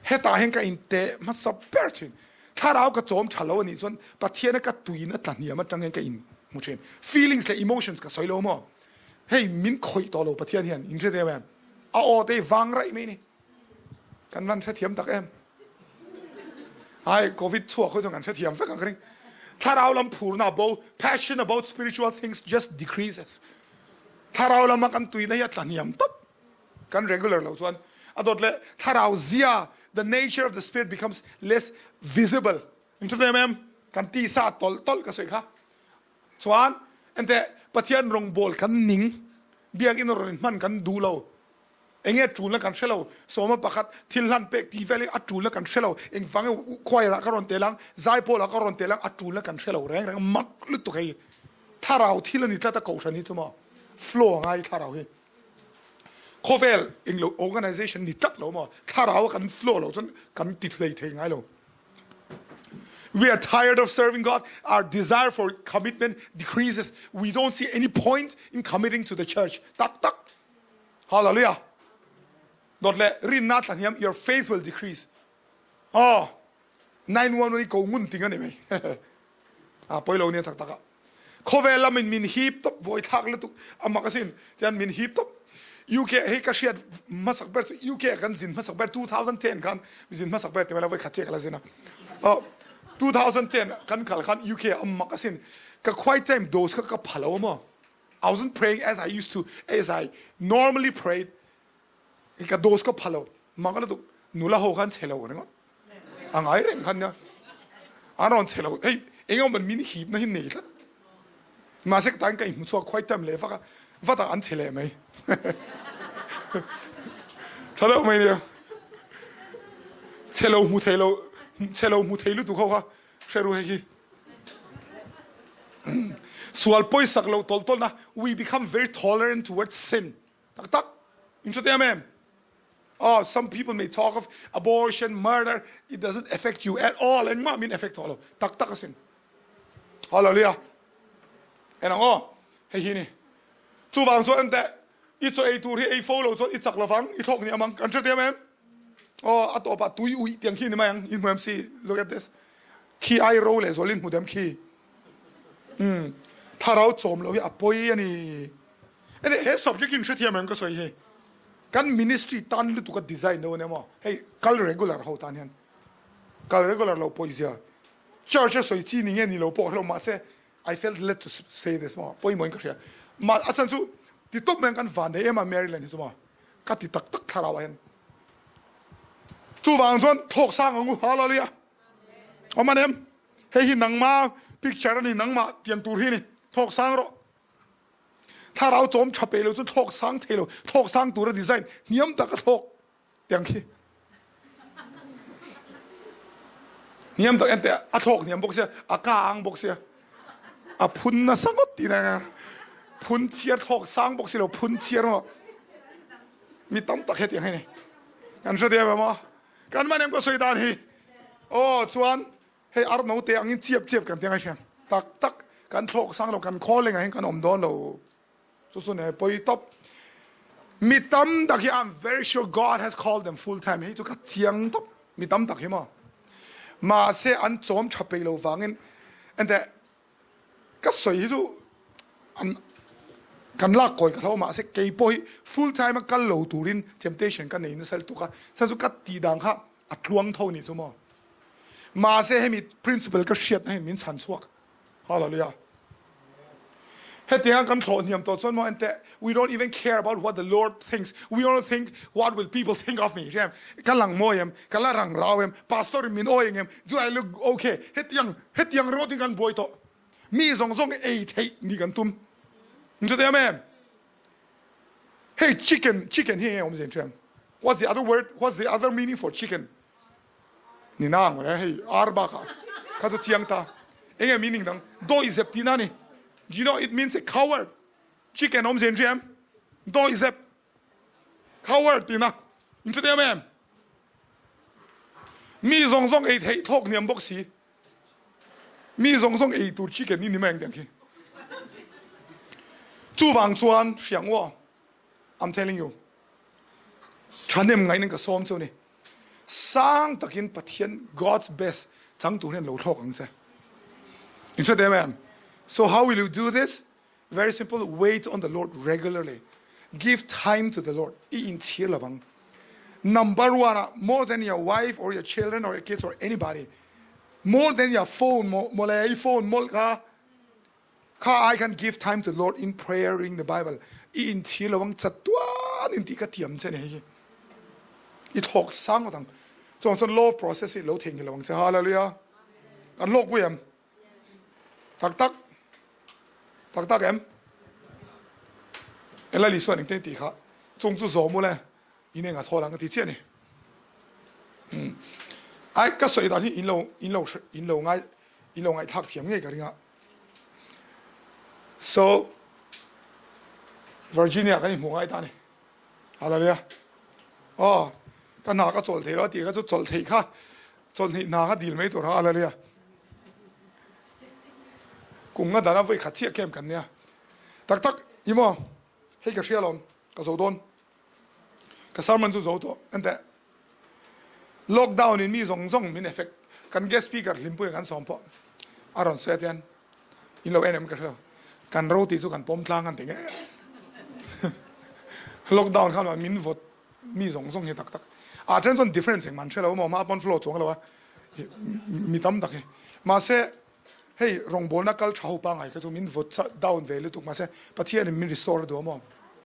Speaker 1: Hetah hian ka inteh hmasa ber thin. Thlarau ka chawm tha lo a nih chuan Pathiana ka tuina tla hniam atang hian ka in hmu thin. Feelings leh emotions ka sawi lo maw? Hei min khawih tawh lo Pathian hian in hre deuh em? A aw te hi vang raih mai ni. Kan van hrethiam tak em? Hai Covid chhuak ho chuan kan hrethiam vek ang ka ring. Thlarau lam phurna a bo, passion about spiritual things just decreases. Thlarau lama kan tuina hi a tla hniam tawp. Kan regular lo chuan a dawt leh thlarau zia, the nature of the spirit becomes less visible. In hre em em? Kan tisa tawlh tawlh ka sawi kha. Chuan enteh Pathian rawngbawl kan ning, biakinn rawn in hman kan duh lo. Enge tulna kan hre lo, sawma pakhat thil hlan pek tih vel hi a tulna kan hre lo, engvang nge choir ah ka rawn tel ang, zaipawl ah ka rawn tel ang, a tulna kan hre lo reng reng, mak lutuk hei thlarau thil a ni tlat a kohhran hi chu maw flow a ngai thlarau hi khawvel englo organization ni tlat lo maw thlarau a kan flow lo chuan kan ti hlei thei ngai lo. We are tired of serving God, our desire for commitment decreases, we don't see any point in committing to the church tak tak. Hallelujah. Dawt le rinna tla hniam your faith will decrease. Oh, 911 i ko ngun ting ani mai. A poi lo nia tak tak a. Khawvel lamin min hip top voi thlak lutuk amak asin tian min hip top. UK hei ka hriat hmasak ber chu UK kan zin hmasak ber 2010 khan zin hmasak ber timela voi khat che kala zina. Oh, 2010 kan kal khan UK amak asin ka quiet time dose kha ka phalo mo. I wasn't praying as I used to, as I normally prayed. Ka dose ka phalo. Mak lutuk nula ho khan chhelo ringawt. A ngai reng khan nia. An rawn chhelo. Hei engemaw man min hip na hi nei tlat. Mahse ka tan ka inhmu chhuak khuai tam leh vak a. Vat ah an chhe leh mai. Tha deuh mai nia. Chhelo hmu thei lo, chhelo hmu thei lutuk ho kha hre ru hei hi. Sual pawisak loh tawlh tawlhna, we become very tolerant towards sin. Tak tak, in hre te em em? Oh, some people may talk of abortion, murder, it doesn't affect you at all, engmah min affect tawh lo. Tak tak asin. Hallelujah. En ang aw, hei hi ni. Chuvang chuan enteh, i chaw ei tur hi ei fo lo chuan i chak lovang, i thlawk ni amang. Kan hre te em em? Aw, a tawpah tui uih tiang khi ni mai ang, in hmu em si? Look at this. Khi ai ro leh zualin hmu dem khi. Umm, thlarau chawm lo hi a pawi a ni. Ene he subject in hrethiam em ka sawi hi. Kan ministry tan lutuk a design deuh a nia maw. Hei kal regular ho tan hian. Kal regular lo pawi zia. Church a sawi chi ni nge ni lo pawh ka hrelo mahse I felt led to say this maw. Pawimawh in ka hria. Mah a chhan chu ti tawp mai ang kan van nei em a Maryland hi chu maw. Ka ti tak tak thlarau ah hian. Chuvang chuan thawk sang ang u. Hallelujah. Awm an em? Hei hi nangma picture a ni, nangmah tiang tur hi a ni. Thawk sang rawh. Thlarau chawm tha pe lo chu thlawk sang thei lo. Thlawk sang tura design hniam tak a thlawk tiang khi. Hniam tak ente a thlawk hniam bawk sia, a ka ang bawk sia. A phun nasa ngawt tih na phun chiar thlawk sang bawk si lo phun chiar maw. Mi tam tak hetiang hi ni. Kan hre deuh em aw? Kan man em ka sawi dan hi. Aw chuan hei ar note angin chiap chiap kan ti ngai hriam. Tak tak kan thlawk sang lo kan calling ah hian kan awm dawn lo. Chu chu ne pawi tawp. Mi tam tak hi I'm very sure God has called them full time hi chu ka chiang tawp. Mi tam tak hi maw. Mahse an chawm tha peih lo vangin ente Ka sawi hi chu an kan lak kawi ka hlo mahse kei pawh hi full time a kal lo turin temptation ka nei nasa lutuk a, chhan chu ka tih dan kha a tluang tho nih chu maw. Mahse hemi principle ka hriatna hian min chhan chhuak. Hallelujah. Hetianga kan thlawh hniam tawh chuan maw enteh we don't even care about what the Lord thinks, we only think what will people think of me. Hriam ka lang mawi em, ka la rang rau em, pastor in min awi ang em, do I look okay? Hetiang Hetiang rawt hi kan buai tawh. Mi zawng zawng ei theih ni kan tum. Ni chu em em? Hei chicken, chicken hi enge awmzia in hriam? What's the other word, what's the other meaning for chicken? Ni nang mawle hei ar bakah kha chu chiang ta. Enge meaning dang? Dawihzep tihna a ni. Do you know it means a coward? Chicken awmzia in hria em? Dawihzep. Coward tihna. In hre em em? Mi zawng zawng ei theih thlawk hniam bawk si. Mi zawng zawng ei tur chicken i ni mai ang tiang khi. Chuvang chuan hriang u aw. I'm telling you. Thahnem ngaihna ka sawm chu ni. Sang takin Pathian God's best chang tur hian lo thlawk ang che. In hre em em? So how will you do this? Very simple, wait on the Lord regularly. Give time to the Lord. I inchhir lovang. Number one ah, more than your wife or your children or your kids or anybody, more than your phone, mo mole i phone mol kha Kha ai khan give time to Lord in prayer reading the Bible i in thi lo ang chatuan in ti ka tiam che ni hei hi i thawk sang ngawt ang chuang chuan law of process hi lo thei ngi lo ang che hallelujah kan lawk pui em tak tak tak tak em Ela Lisuan eng te ti kha chung chu zawm ule in enga thawl ang ka ti chiah ni ai ka sawi dan hi in lo in lo in lo ngai in lo ngaihthlak thiam ngei ka ring a So Virginia kan inhmuh ngai ta a ni. Hallelujah. Aw, ka hna ka chawlh thei lo a tih kha chu chawlh theih kha chawlhnih hna kha dil mai tur a hallelujah. Kum nga dana vawi khat chiah camp kan nia. Tak tak i maw hei ka hria lawm ka zo dawn. Ka sermon chu zo tawh enteh. Lockdown in mi zawng zawng min effect kan guest speaker hlimpui ah kan sawm pawh a rawn sawi atian in lo en em ka hrelo kan ro tih chu kan pawm tlang an ti nge lockdown khan min vawt mi zawng zawng hi tak tak a then chuan difference engmah an hrelo maw mah pawn flow chuang lo a mi tam tak hi mahse hei rawngbawlna kal tha ho pangai kha chu min vawt down ve lutuk mahse Pathian in min restore a duh a maw.